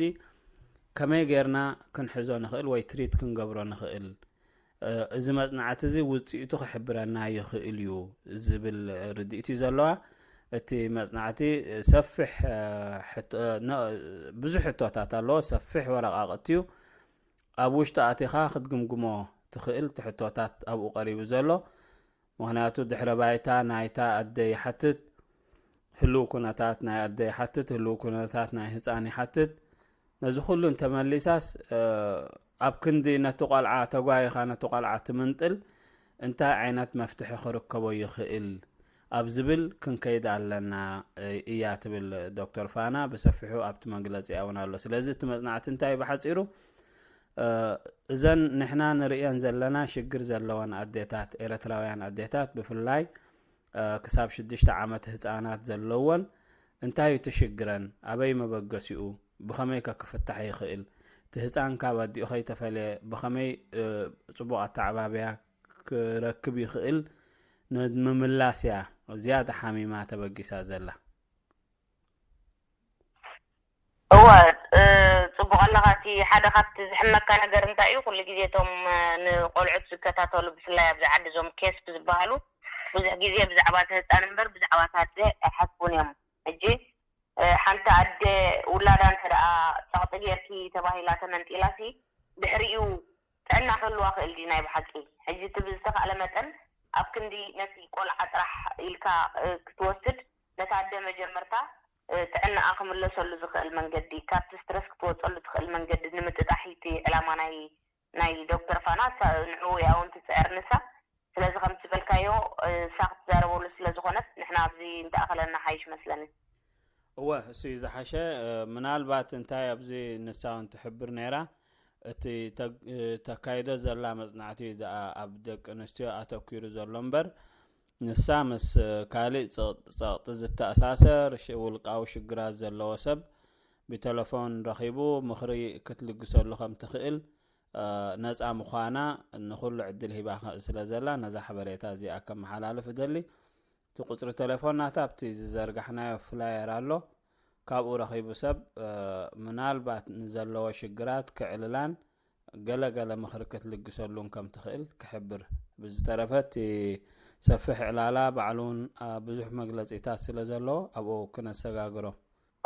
ከመይ ጌርና ክንሕዞ ንኽእል ወይ ትሪት ክንገብሮ ንኽእል? እ፣ እዚ መጽናዕቲ እዚ ውጽኢቱ ክሕብረና ይኽእል እዩ ዝብል ርድኢት እዩ ዘለዋ። እቲ መጽናዕቲ ሰፊሕ፣ እ፣ ሕቶ-፣ እ፣ ነ-፣ ብዙሕ ሕቶታት ኣለዎ። ሰፊሕ ወረቓቕቲ እዩ። ኣብ ውሽጢ ኣቲኻ ክትግምግሞ ትኽእል፣ እቲ ሕቶታት ኣብኡ ቀሪቡ ዘሎ። ምኽንያቱ ድሕረ ባይታ ናይታ ኣደ ይሓትት፣ ህልው ኩነታት ናይ ኣደ ይሓትት፣ ህልው ኩነታት ናይ ህጻን ይሓትት። ነዚ ኩሉ እንተመሊሳስ ኣብ ክንዲ ነቲ ቆልዓ ተጓይኻ ነቲ ቆልዓ ትምንጥል እንታይ ዓይነት መፍትሒ ክርከቦ ይኽእል ኣብ ዝብል ክንከይድ ኣለና እያ ትብል ዶክተር ፋና። ብሰፊሑ ኣብቲ መግለፂ እውን ኣሎ። ስለዚ እቲ መፅናዕቲ እንታይ ብሓፂሩ እዘን ንሕና ንርእየን ዘለና ሽግር ዘለወን ኣዴታት፣ ኤረትራውያን ኣዴታት ብፍላይ ክሳብ ሽዱሽተ ዓመት ህፃናት ዘለወን እንታይ እዩ ትሽግረን? ኣበይ መበገሲኡ? ብኸመይ ከ ክፍታሕ ይኽእል? እቲ ህፃን ካብ ኣዲኡ ከይተፈለየ ብኸመይ ፅቡቕ ኣተዓባብያ ክረክብ ይኽእል? ንምምላስ እያ ዝያዳ ሓሚማ ተበጊሳ ዘላ። እወ፣ ጽቡቕ ኣለኻ። እቲ ሓደ ካብቲ ዝሕመካ ነገር እንታይ እዩ? ኩሉ ግዜ እቶም ንቆልዑት ዝከታተሉ፣ ብፍላይ ኣብዚ ዓዲ እዞም ኬስፕ ዝበሃሉ፣ ብዙሕ ግዜ ብዛዕባ እቲ ህጻን እምበር ብዛዕባ እቲ ኣደ ኣይሓስቡን እዮም። ሕጂ ሓንቲ ኣደ ውላዳ እንተ ደኣ ጸቕጢ ጌርኪ ተባሂላ ተመንጢላሲ፣ ድሕሪኡ ጥዕና ክህልዋ ክእል ድዩ ናይ ብሓቂ? ሕጂ እቲ ብዝተኻእለ መጠን ኣብ ክንዲ ነቲ ቆልዓ ጥራሕ ኢልካ ክትወስድ፣ ነታ ኣደ መጀመርታ ጥዕናኣ ክምለሰሉ ዝኽእል መንገዲ፣ ካብቲ ስትረስ ክትወፀሉ ትኽእል መንገዲ ንምጥጣሕ እዩ እቲ ዕላማ ናይ ናይ ዶክተር ፋና። ንዕኡ እያ እውን ትፅዕር ንሳ። ስለዚ ከም ዝበልካዮ እሳ ክትዛረበሉ ስለ ዝኾነት ንሕና ኣብዚ እንተኣኸለና ሓይሽ መስለኒ። እወ እሱ እዩ ዝሓሸ። ምናልባት እንታይ ኣብዚ ንሳ እውን ትሕብር ነይራ፣ እቲ ተካይዶ ዘላ መፅናዕቲ ደኣ ኣብ ደቂ ኣንስትዮ ኣተኪሩ ዘሎ እምበር ንሳ ምስ ካሊእ ጸቕጢ ዝተኣሳሰር ውልቃዊ ሽግራት ዘለዎ ሰብ ብተለፎን ረኺቡ ምኽሪ ክትልግሰሉ ከም ትኽእል ነጻ ምዃና ንኹሉ ዕድል ሂባ ስለ ዘላ ነዛ ሓበሬታ እዚኣ ከመሓላልፍ እደሊ። እቲ ቁጽሪ ተሌፎን ናታ ኣብቲ ዝዘርጋሕናዮ ፍላየር ኣሎ። ካብኡ ረኺቡ ሰብ ምናልባት ንዘለዎ ሽግራት ክዕልላን ገለ ገለ ምኽሪ ክትልግሰሉን ከም ትኽእል ክሕብር። ብዝተረፈ እቲ ሰፊሕ ዕላላ ባዕሉ እውን ብዙሕ መግለጺታት ስለ ዘለዎ ኣብኡ ክነሰጋግሮ።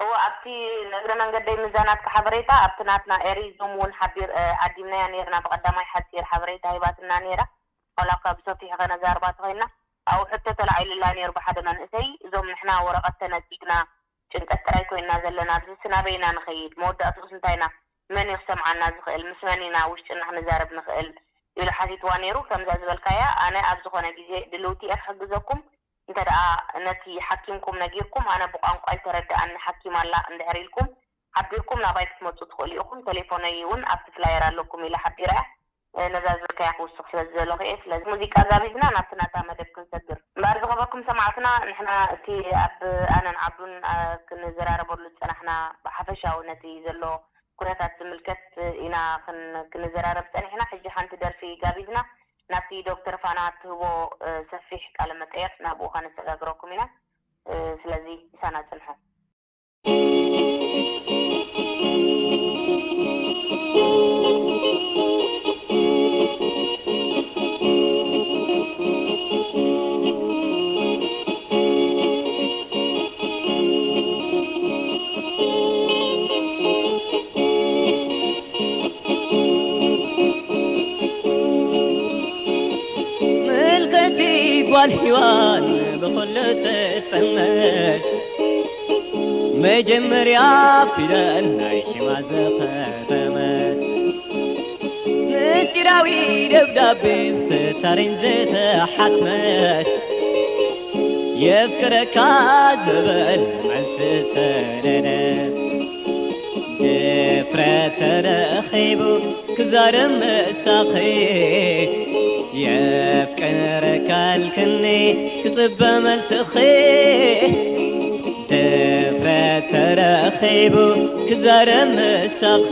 እወ ኣብቲ ንእግረ መንገደይ ምዛ ናትካ ሓበሬታ ኣብቲ ናትና ኤሪ ዙም እውን ሓቢር ዓዲምናያ ነይርና። ብቐዳማይ ሓፂር ሓበሬታ ሂባትና ነይራ። ዋላ እኳ ብሰፊሑ ከነዛርባ ተኾይንና ኣብኡ ሕቶ ተላዒሉላ ነይሩ ብሓደ መንእሰይ። እዞም ንሕና ወረቐት ተነፂግና ጭንቀት ጥራይ ኮይንና ዘለና ኣብዚስ ናበይ ኢና ንኸይድ መወዳእትኡስ እንታይ ኢና መን እዩ ክሰምዓና ዝኽእል ምስ መን ኢና ውሽጥና ክንዛረብ ንኽእል ኢሉ ሓቲትዋ ነይሩ። ከምዛ ዝበልካያ ኣነ ኣብ ዝኾነ ግዜ ድልውቲ እየ ክሕግዘኩም እንተ ደኣ ነቲ ሓኪምኩም ነጊርኩም ኣነ ብቋንቋይ ዝተረድኣኒ ሓኪም ኣላ እንድሕር ኢልኩም ሓቢርኩም ናባይ ክትመፁ ትኽእሉ ኢኹም። ቴሌፎነይ እውን ኣብቲ ፍላየር ኣለኩም ኢለ ሓቢረ እያ። ነዛ ዝበልካያ ክውስኽ ስለ ዝደለኹ እየ። ስለዚ ሙዚቃ ጋቢዝና ናብቲ ናታ መደብ ክንሰግር። እምበኣር ዝኸበርኩም ሰማዕትና ንሕና እቲ ኣብ ኣነን ዓብዱን ክንዘራረበሉ ዝፀናሕና ብሓፈሻዊ ነቲ ዘሎ ኩነታት ዝምልከት ኢና ክንዘራረብ ፀኒሕና። ሕጂ ሓንቲ ደርፊ ጋቢዝና ናብቲ ዶክተር ፋና ትህቦ ሰፊሕ ቃለ መጠየቕ ናብኡ ከነሰጋግረኩም ኢና። ስለዚ ምሳና ፅንሑ። ጓል ሂዋን ብኹሉ ትጠመት መጀመርያ ፊደል ናይ ሽማ ዘኸተመት ምስጢራዊ ደብዳቤ ብስታሪን ዝተሓትመት የፍቅረካ ዝብል መልሲ ሰደደት ድፍረት ተረኺቡ ክዛረብ ምሳኺ የፍቅረካ ኣልክኒ ክጽበ መልስኺ ድፍረት ተረኺቡ ክዛረብ ምሳኺ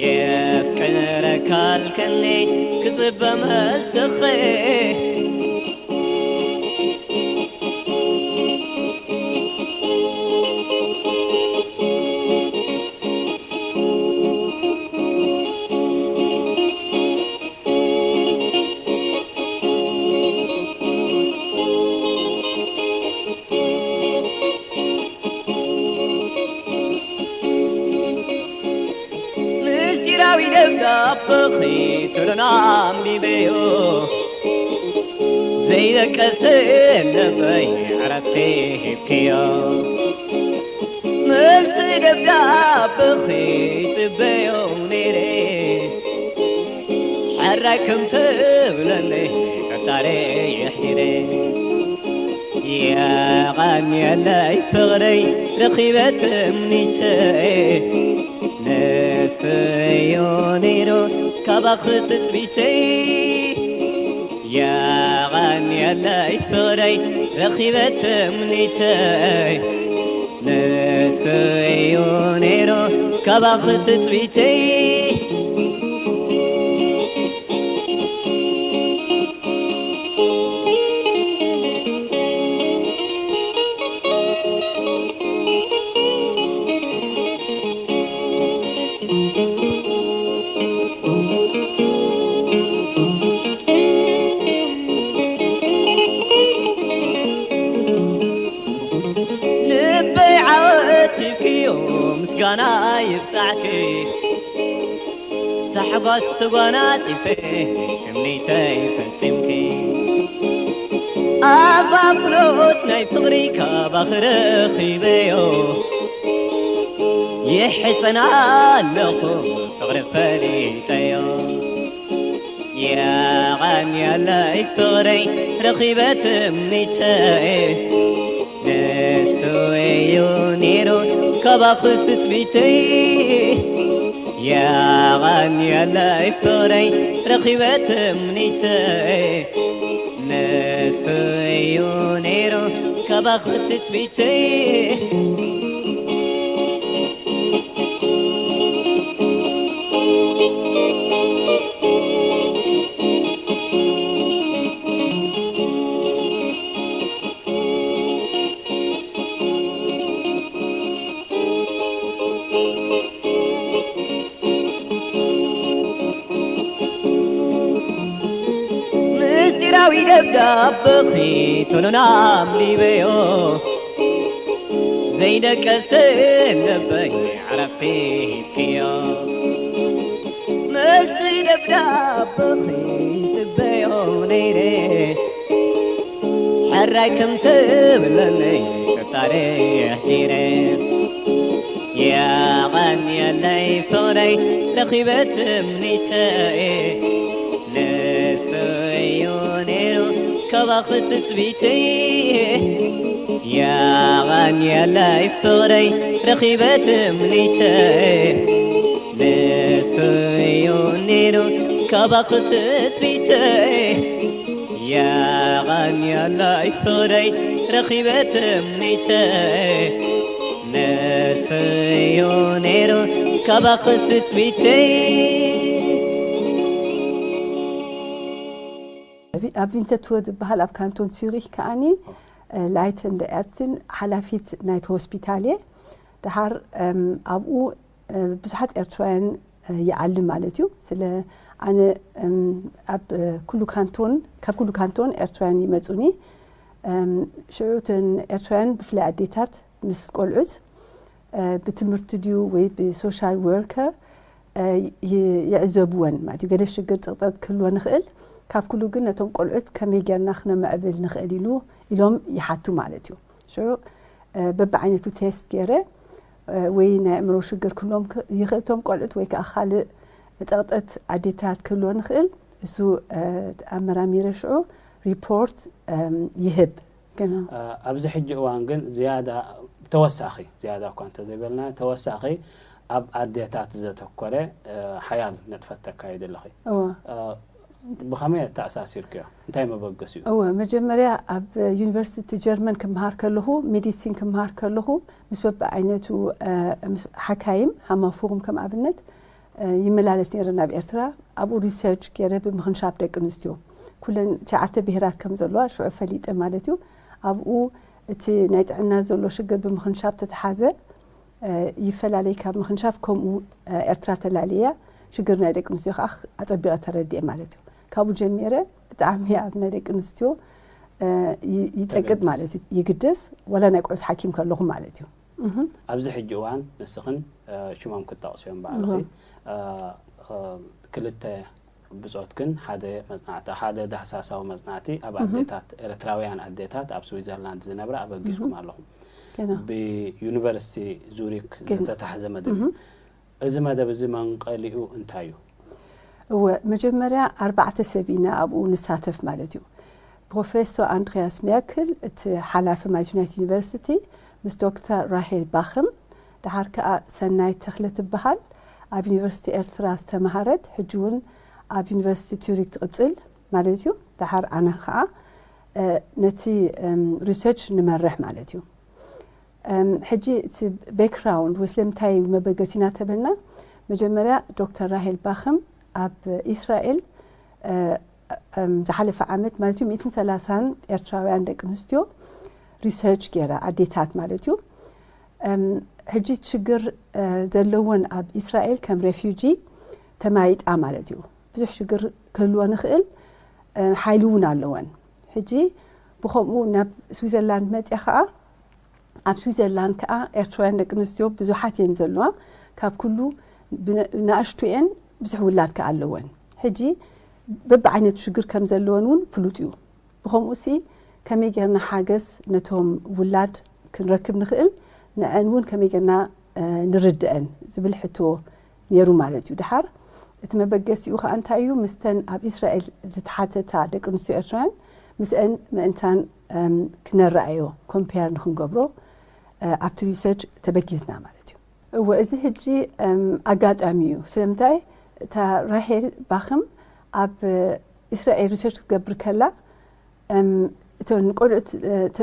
የፍቅረካ ኣልክኒ ክጽበ መልስኺ ምስጢራዊ ደብዳበኺ ቶሎና ኣንቢበዮ ዘይደቀሰ ልበይ ዕረፍቲ ሂብክዮ መልሲ ደብዳብኺ ጽበዮ ነይረ፣ ሕራይ ከም ትብለኒ ጠጣረ የሕዲረ። የቐንየለይ ፍቕረይ ረኺበ ትምኒተይ፣ ንሱ እዩ ነይሩ ካባኺ ትጽቢተይ። የቐንየለይ ፍቕረይ ረኺበ ትምኒተይ፣ ንሱ እዩ ነይሩ ካባኺ ትጽቢተይ። ልበይ ዓወትክዮ ምስጋና ይብጻዕኪ፣ ታሕጓስ ተጓናጺፈ ትምኒተይ ፈጺምኪ። ኣባብሎት ናይ ፍቕሪ ካባኺ ረኺበዮ፣ ይሕጸና ኣለኹ ፍቕሪ ፈሊጠዮ። የቐንየለይ ፍቕረይ ረኺበ ትምኒተይ፣ ንሱ እዩ ነይሩ ካባኺ ትጽቢተይ። የቐንየለይ ፍቕረይ ረኺበ ትምኒተይ፣ ንሱ እዩ ነይሩ ካባኺ ትጽቢተይ። ምስጢራዊ ደብዳበኺ ቶሎና ኣንቢበዮ፣ ዘይደቀሰ ልበይ ዕረፍቲ ሂብክዮ። መልሲ ደብዳበኺ ይጽበዮ ነይረ፣ ሕራይ ከም ትብለለይ ጥርጣረ የሕዲረ። የቐንየለይ ፍቕረይ ረኺበ ትምኒተይ፣ ንሱ እዩ ነይሩ ካባኺ ትጽቢተይ። የቐንየለይ ፍቕረይ ረኺበ ትምኒተይ፣ ንሱ እዩ ነይሩ ካባኺ ትጽቢተይ። የቐንየለይ ፍቕረይ ረኺበ ትምኒተይ፣ ንሱ እዩ ነይሩ ካባኺ ትጽቢተይ። ኣብ ቪንተትወ ዝበሃል ኣብ ካንቶን ሱሪክ ከዓኒ ላይት እንደ ኤርትስን ሓላፊት ናይቲ ሆስፒታል እየ። ደሓር ኣብኡ ብዙሓት ኤርትራውያን ይዓሊ ማለት እዩ። ስለ ኣነ ኣብ ኩሉ ካንቶን፣ ካብ ኩሉ ካንቶን ኤርትራውያን ይመጹኒ። ሽዑ እተን ኤርትራውያን ብፍላይ ኣዴታት ምስ ቆልዑት ብትምህርቲ ድዩ ወይ ብሶሻል ወርከር ይዕዘብወን ማለት እዩ። ገለ ሽግር ጸቕጠት ክህልወ ንኽእል፣ ካብ ኩሉ ግን ነቶም ቆልዑት ከመይ ጌርና ክነምዕብል ንኽእል ኢሉ ኢሎም ይሓቱ ማለት እዩ። ሽዑ በብዓይነቱ ቴስት ገይረ ወይ ናይ ኣእምሮ ሽግር ክህልዎም ይኽእል እቶም ቆልዑት ወይ ከዓ ካልእ ጸቕጠት ኣዴታት ክህልዎ ንኽእል፣ እሱ ኣመራሚረ ሽዑ ሪፖርት ይህብ። ኣብዚ ሕጂ እዋን ግን ዝያዳ ተወሳኺ ዝያዳ እኳ እንተዘይበልና ተወሳኺ ኣብ ኣዴታት ዘተኮረ ሓያል ንጥፈት ተካይዲ ኣለኺ። ብኸመይ ኣተኣሳሲርክዮ? እንታይ መበገሲኡ? እወ፣ መጀመርያ ኣብ ዩኒቨርሲቲ ጀርመን ክምሃር ከለኹ፣ ሜዲሲን ክምሃር ከለኹ ምስ በብዓይነቱ ሓካይም ሃማፉርም ከም ኣብነት ይመላለስ ነይረ ናብ ኤርትራ። ኣብኡ ሪሰርች ገይረ ብምኽንሻብ ደቂ ኣንስትዮ ኩለን ትሽዓተ ብሄራት ከም ዘለዋ ሽዑ ፈሊጠ ማለት እዩ። ኣብኡ እቲ ናይ ጥዕና ዘሎ ሽግር ብምኽንሻብ ተተሓዘ ይፈላለይ ካብ ምኽንሻብ ከምኡ ኤርትራ ተላልያ ሽግር ናይ ደቂ ኣንስትዮ ከዓ ኣጸቢቐ ተረዲኤ ማለት እዩ። ካብኡ ጀሚረ ብጣዕሚ ኣብ ናይ ደቂ ኣንስትዮ ይጸቅጥ ማለት እዩ። ይግደስ ዋላ ናይ ቆልዑት ሓኪም ከለኹ ማለት እዩ። ኣብዚ ሕጂ እዋን ንስኽን ሽሞም ክጠቕሱ እዮም ባዕልኺ ክልተ ብጾትክን ሓደ መጽናዕቲ ሓደ ዳህሳሳዊ መጽናዕቲ ኣብ ኣዴታት ኤርትራውያን ኣዴታት ኣብ ስዊዘርላንድ ዝነብራ ኣበጊስኩም ኣለኹም። ገና። ብዩኒቨርሲቲ ዙሪክ ግን- ዝተታሕዘ መደብ እዩ። እዚ መደብ እዚ መንቀሊኡ እንታይ እዩ? እወ፣ መጀመርያ ኣርባዕተ ሰብ ኢና ኣብኡ ንሳተፍ ማለት እዩ። ፕሮፌሰር ኣንድሪያስ ሜርክል እቲ ሓላፊ ማለት ዩናይትድ ዩኒቨርሲቲ፣ ምስ ዶክተር ራሄል ባኽም፣ ደሓር ከኣ ሰናይ ተኽለ ትበሃል፣ ኣብ ዩኒቨርሲቲ ኤርትራ ዝተምሃረት፣ ሕጂ እውን ኣብ ዩኒቨርሲቲ ቱሪክ ትቕጽል ማለት እዩ። ደሓር ኣነ ከኣ ነቲ ሪሰርች ንመርሕ ማለት እዩ። ሕጂ እቲ ባክግራውንድ ወይ ስለምንታይ መበገሲና ተበልና፣ መጀመርያ ዶክተር ራሄል ባኽም ኣብ ኢስራኤል ዝሓለፈ ዓመት ማለት እዩ ሚእትን ሰላሳን ኤርትራውያን ደቂ ኣንስትዮ ሪሰርች ገይራ፣ ኣዴታት ማለት እዩ። ሕጂ ሽግር ዘለወን ኣብ ኢስራኤል ከም ሬፊጂ ተማይጣ ማለት እዩ። ብዙሕ ሽግር ክህልወን ይኽእል፣ ሓይሊ እውን ኣለወን። ሕጂ ብኸምኡ ናብ ስዊዘርላንድ መፅያ ከዓ ኣብ ስዊዘርላንድ ከዓ ኤርትራውያን ደቂ ኣንስትዮ ብዙሓት እየን ዘለዋ። ካብ ኩሉ ናእሽቱ እየን፣ ብዙሕ ውላድ ከዓ ኣለወን። ሕጂ በብዓይነቱ ሽግር ከም ዘለወን እውን ፍሉጥ እዩ። ብኸምኡ ሲ ከመይ ጌርና ሓገዝ ነቶም ውላድ ክንረክብ ንኽእል፣ ንዐን እውን ከመይ ጌርና ንርድአን ዝብል ሕቶ ነይሩ ማለት እዩ። ድሓር እቲ መበገሲኡ ከዓ እንታይ እዩ? ምስተን ኣብ ኢስራኤል ዝተሓተታ ደቂ ኣንስትዮ ኤርትራውያን ምስአን ምእንታን ክነረኣዮ ኮምፔር ንክንገብሮ ኣብቲ ሪሰርች ተበጊዝና ማለት እዩ። እወ፣ እዚ ሕጂ ኣጋጣሚ እዩ። ስለምንታይ እታ ራሄል ባኽም ኣብ ኢስራኤል ሪሰርች ክትገብር ከላ እተን ቆልዑት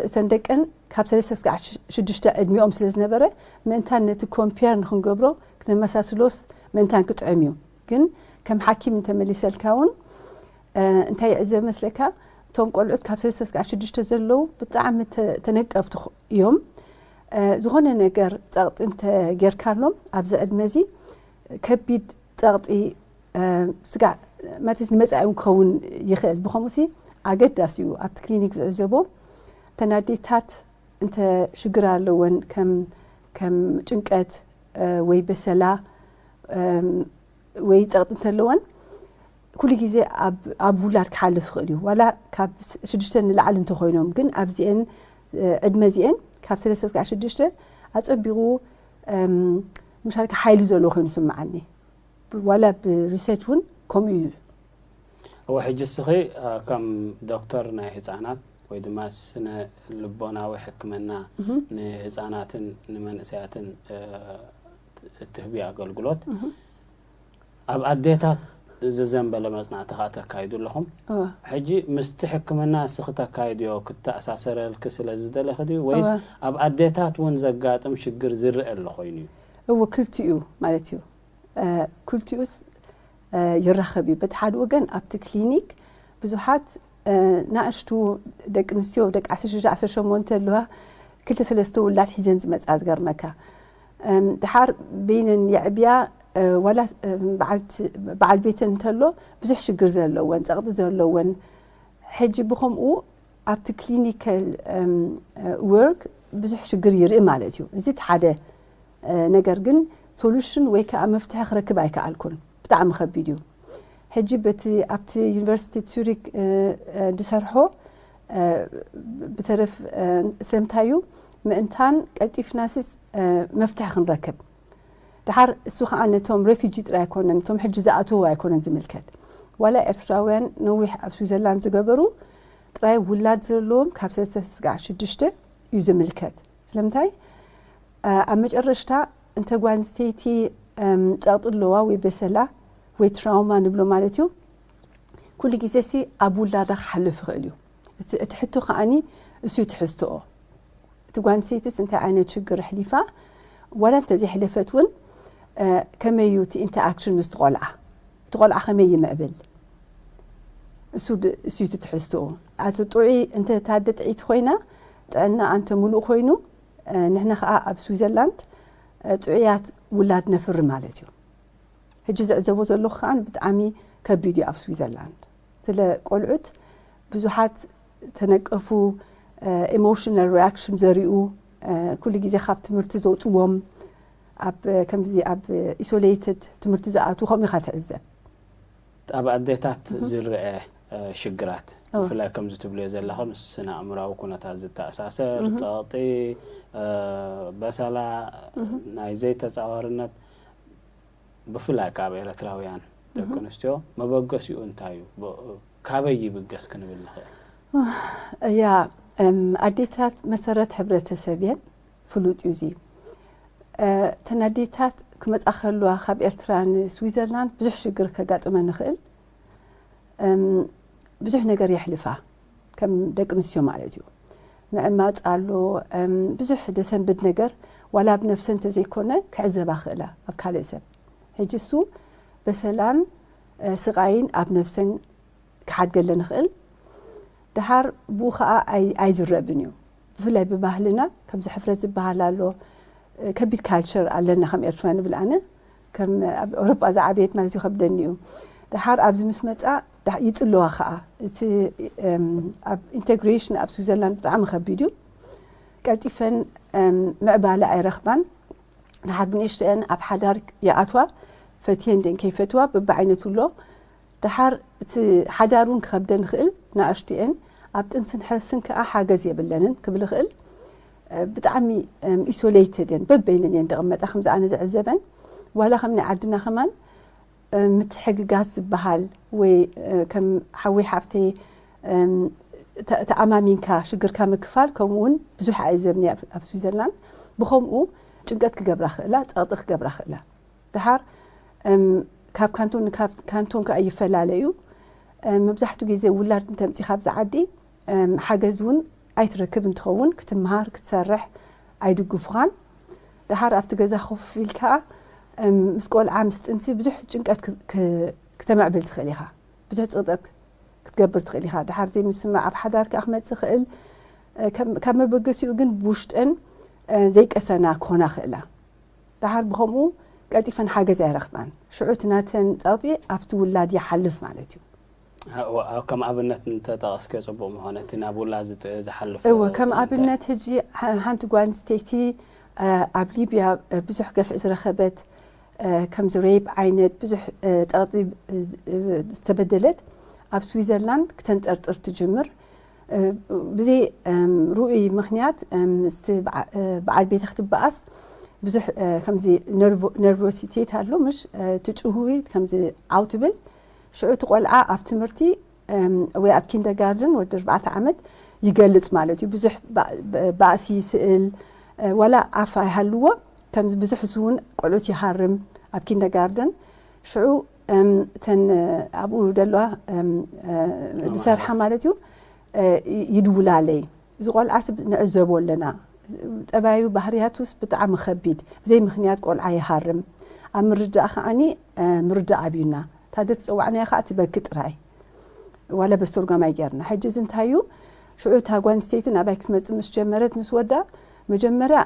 እተን ደቀን ካብ ሰለስተ ስጋዕ ሽዱሽተ ዕድሚኦም ስለ ዝነበረ ምእንታን ነቲ ኮምፔር ንክንገብሮ ክነመሳስሎስ ምእንታን ክጥዕም እዩ። ግን ከም ሓኪም እንተመሊሰልካ እውን እንታይ ይዕዘብ መስለካ? እቶም ቆልዑት ካብ ሰለስተ ስጋዕ ሽዱሽተ ዘለዉ ብጣዕሚ ተነቀፍቲ እዮም። ዝኾነ ነገር ፀቕጢ እንተጌርካሎም ኣብዚ ዕድመ እዚ ከቢድ ፀቕጢ ስጋዕ ማለት ንመፃኢ እውን ክኸውን ይኽእል። ብኸምኡ ሲ ኣገዳሲ እዩ ኣብቲ ክሊኒክ ዝዕዘቦ እተን ኣዴታት እንተ ሽግር ኣለወን ከም ከም ጭንቀት ወይ በሰላ ወይ ፀቕጢ እንተለወን ኩሉ ግዜ ኣብ ውላድ ክሓልፍ ይኽእል እዩ። ዋላ ካብ ሽዱሽተ ንላዕሊ እንተኮይኖም ግን ኣብዚአን ዕድመ እዚአን ካብ ሰለስተ ስጋዕ ሽዱሽተ ኣፀቢቑ ምሻልካ ሓይሊ ዘለዎ ኮይኑ ስምዓኒ። ዋላ ብሪሰርች እውን ከምኡ እዩ። እወ፣ ሕጂ እስኺ ከም ዶክተር ናይ ህፃናት ወይ ድማ ስነ ልቦናዊ ሕክምና ንህፃናትን ንመንእሰያትን እትህቢ ኣገልግሎት ኣብ ኣዴታት ዝዘንበለ መፅናዕቲ ከዓ ተካይዱ ኣለኹም። ሕጂ ምስቲ ሕክምና እስኺ ተካይድዮ ክተኣሳሰረልኪ ስለ ዝደለኺ ድዩ ወይስ ኣብ ኣዴታት እውን ዘጋጥም ሽግር ዝረአ ኣሎ ኮይኑ እዩ? እወ፣ ክልቲኡ ማለት እዩ። ክልቲኡስ ይራኸብ እዩ። በቲ ሓደ ወገን ኣብቲ ክሊኒክ ብዙሓት ናእሽቱ ደቂ ኣንስትዮ ደቂ ዓሰርተ ሽዱሽተ ዓሰርተ ሸሞንተ ኣለዋ፣ ክልተ ሰለስተ ውላድ ሒዘን ዝመፃ ዝገርመካ። ድሓር በይነን የዕብያ ዋላ በዓል ቤተን እንተሎ ብዙሕ ሽግር ዘለወን ፀቕጢ ዘለወን ሕጂ ብኸምኡ ኣብቲ ክሊኒካል ወርክ ብዙሕ ሽግር ይርኢ ማለት እዩ። እዚ እቲ ሓደ ነገር ግን ሶሉሽን ወይ ከዓ መፍትሒ ክረክብ ኣይከኣልኩን። ብጣዕሚ ከቢድ እዩ። ሕጂ በቲ ኣብቲ ዩኒቨርሲቲ ቱሪክ ዝሰርሖ ብተረፍ ስለምንታይ እዩ ምእንታን ቀልጢፍናሲ መፍትሒ ክንረክብ ድሓር እሱ ከዓ ነቶም ሬፊጂ ጥራይ ኣይኮነን፣ ነቶም ሕጂ ዝኣተዉ ኣይኮነን ዝምልከት። ዋላ ኤርትራውያን ነዊሕ ኣብ ስዊዘርላንድ ዝገበሩ ጥራይ ውላድ ዘለዎም ካብ ሰለስተ ስጋዕ ሽዱሽተ እዩ ዝምልከት። ስለምንታይ ኣብ መጨረሽታ እንተ ጓል ኣንስተይቲ ፀቕጢ ኣለዋ ወይ በሰላ ወይ ትራውማ ንብሎ ማለት እዩ፣ ኩሉ ግዜ ሲ ኣብ ውላዳ ክሓልፍ ይኽእል እዩ። እቲ ሕቶ ከዓኒ እሱ እዩ ትሕዝትኦ። እቲ ጓል ኣንስተይትስ እንታይ ዓይነት ሽግር ኣሕሊፋ ዋላ እንተዘይሕለፈት እውን ከመይ እዩ እቲ ኢንተርኣክሽን ምስቲ ቆልዓ፣ እቲ ቆልዓ ከመይ ይምዕብል እሱ እዩ እቲ ትሕዝትኡ። ኣቲ ጥዑይ እንተ ታደ ጥዕይቲ ኮይና ጥዕና ኣንተ ሙሉእ ኮይኑ ንሕና ከዓ ኣብ ስዊዘርላንድ ጥዑያት ውላድ ነፍሪ ማለት እዩ። ሕጂ ዝዕዘቦ ዘለኹ ከዓ ብጣዕሚ ከቢድ እዩ ኣብ ስዊዘርላንድ። ስለ ቆልዑት ብዙሓት ተነቀፉ፣ ኢሞሽናል ሪያክሽን ዘሪኡ፣ ኩሉ ግዜ ካብ ትምህርቲ ዘውፅዎም፣ ኣብ ከምዚ ኣብ ኢሶሌትድ ትምህርቲ ዝኣትዉ ከምኡ ኢኻ ትዕዘብ። ኣብ ኣዴታት ዝረአ ሽግራት፣ ብፍላይ ከምዚ ትብልዮ ዘለኻ ምስ ስነ ኣእምራዊ ኩነታት ዝተኣሳሰር ጸቕጢ፣ በሰላ፣ ናይ ዘይተጻዋርነት፣ ብፍላይ ካብ ኤርትራውያን ደቂ ኣንስትዮ መበገሲኡ እንታይ እዩ? ካበይ ይብገስ ክንብል ንኽእል? እያ፣ ኣዴታት መሰረት ሕብረተሰብ እየን። ፍሉጥ እዩ እዚ። እተን ኣዴታት ክመጻ ከለዋ ካብ ኤርትራ ንስዊዘርላንድ ብዙሕ ሽግር ከጋጥመን ይኽእል። ብዙሕ ነገር የሕልፋ፣ ከም ደቂ ኣንስትዮ ማለት እዩ። ምዕማጽ ኣሎ፣ ብዙሕ ደሰንብድ ነገር፣ ዋላ ኣብ ነፍሰን እንተዘይኮነ ክዕዘባ ክእላ ኣብ ካልእ ሰብ። ሕጂ እሱ በሰላን ስቓይን ኣብ ነፍሰን ክሓድገለን ይኽእል። ደሓር ብኡ ኸኣ ኣይዝረብን እዩ። ብፍላይ ብባህልና ከምዚ ሕፍረት ዝበሃል ኣሎ። ከቢድ ካልቸር ኣለና ከም ኤርትራ ንብል ኣነ። ከም ኣብ ኤውሮጳ ዝዓበየት ማለት ይኸብደኒ እዩ። ደሓር ኣብዚ ምስ መጻ ይጽለዋ ኸኣ። እቲ ኣብ ኢንተግሬሽን ኣብ ስዊዘርላንድ ብጣዕሚ ከቢድ እዩ። ቀልጢፈን ምዕባለ ኣይረኽባን። ደሓር ብንእሽተአን ኣብ ሓዳር ይኣትዋ፣ ፈትየን ደን ከይፈትዋ በብዓይነቱ ኣሎ። ደሓር እቲ ሓዳር እውን ክኸብደን ይኽእል። ንኣሽቱኤን ኣብ ጥንስን ሕርስን ከኣ ሓገዝ የብለንን ክብል ይኽእል። ብጣዕሚ ኢሶሌትድ እየን፣ በበይነን እየን ዝቕመጣ። ከምዚ ኣነ ዝዕዘበን ዋላ ከም ናይ ዓድና ከማን ምትሕግጋዝ ዝበሃል ወይ ከም ሓወይ ሓፍተይ ተኣማሚንካ ሽግርካ ምክፋል ከምኡ እውን ብዙሕ ኣዕዘብኒ ኣብ ስዊዘርላንድ። ብኸምኡ ጭንቀት ክገብራ ክእላ፣ ጸቕጢ ክገብራ ክእላ። ደሓር ካብ ካንቶን ንካብ ካንቶን ከኣ ይፈላለ እዩ። መብዛሕትኡ ግዜ ውላድ እንተምጺኻ ኣብዚ ዓዲ ሓገዝ እውን ኣይትረክብ እንትኸውን፣ ክትምሃር ክትሰርሕ ኣይድግፉኻን። ደሓር ኣብቲ ገዛ ኮፍ ኢልካ ምስ ቆልዓ ምስ ጥንሲ ብዙሕ ጭንቀት ክተመዕብል ትኽእል ኢኻ። ብዙሕ ጭንቀት ክትገብር ትኽእል ኢኻ። ደሓር ዘይምስምማዕ ኣብ ሓዳር ከኣ ክመጽእ ይኽእል። ካብ መበገሲኡ ግን ብውሽጠን ዘይቀሰና ክኾና ክእላ። ደሓር ብኸምኡ ቀልጢፈን ሓገዝ ኣይረኽባን። ሽዑ እቲ ናተን ጸቕጢ ኣብቲ ውላድ ይሓልፍ ማለት እዩ። ከም ኣብነት እንተጠቐስክዮ ጽቡቕ ምኾነ፣ እቲ ናብ ውላድ ዝሓልፍ። እወ፣ ከም ኣብነት ሕጂ ሓንቲ ጓል ኣንስተይቲ ኣብ ሊብያ ብዙሕ ገፍዒ ዝረኸበት፣ ከምዚ ሬፕ ዓይነት ብዙሕ ጸቕጢ ዝተበደለት፣ ኣብ ስዊዘርላንድ ክተንጠርጥር ትጅምር። ብዘይ ርኡይ ምኽንያት ምስቲ በዓል ቤታ ክትበኣስ፣ ብዙሕ ከምዚ ነርቮሲቴት ኣሎ፣ ምሽ ትጭህዊ፣ ከምዚ ዓው ትብል። ሽዑ እቲ ቆልዓ ኣብ ትምህርቲ ወይ ኣብ ኪንደርጋርደን ወዲ ኣርባዕተ ዓመት ይገልጽ ማለት እዩ። ብዙሕ ባእሲ ይስእል፣ ዋላ ኣፍ ኣይሃልዎ። ከምዚ ብዙሕ ዝውን ቆልዑት ይሃርም ኣብ ኪንደርጋርደን። ሽዑ እተን ኣብኡ ዘለዋ ዝሰርሓ ማለት እዩ፣ ይድውላለይ። እዚ ቆልዓ ንዕዘቦ ኣለና። ጠባዩ ባህርያቱስ ብጣዕሚ ከቢድ፣ ብዘይ ምኽንያት ቆልዓ ይሃርም። ኣብ ምርዳእ ከዓኒ ምርዳእ ኣብዩና። ታደ ትፀዋዕናዮ ከዓ ትበኪ ጥራይ። ዋላ በስተርጓማይ ጌርና። ሕጂ እዚ እንታይ እዩ? ሽዑ እታ ጓል ኣንስተይቲ ናባይ ክትመጽእ ምስ ጀመረት ምስ ወዳ፣ መጀመርያ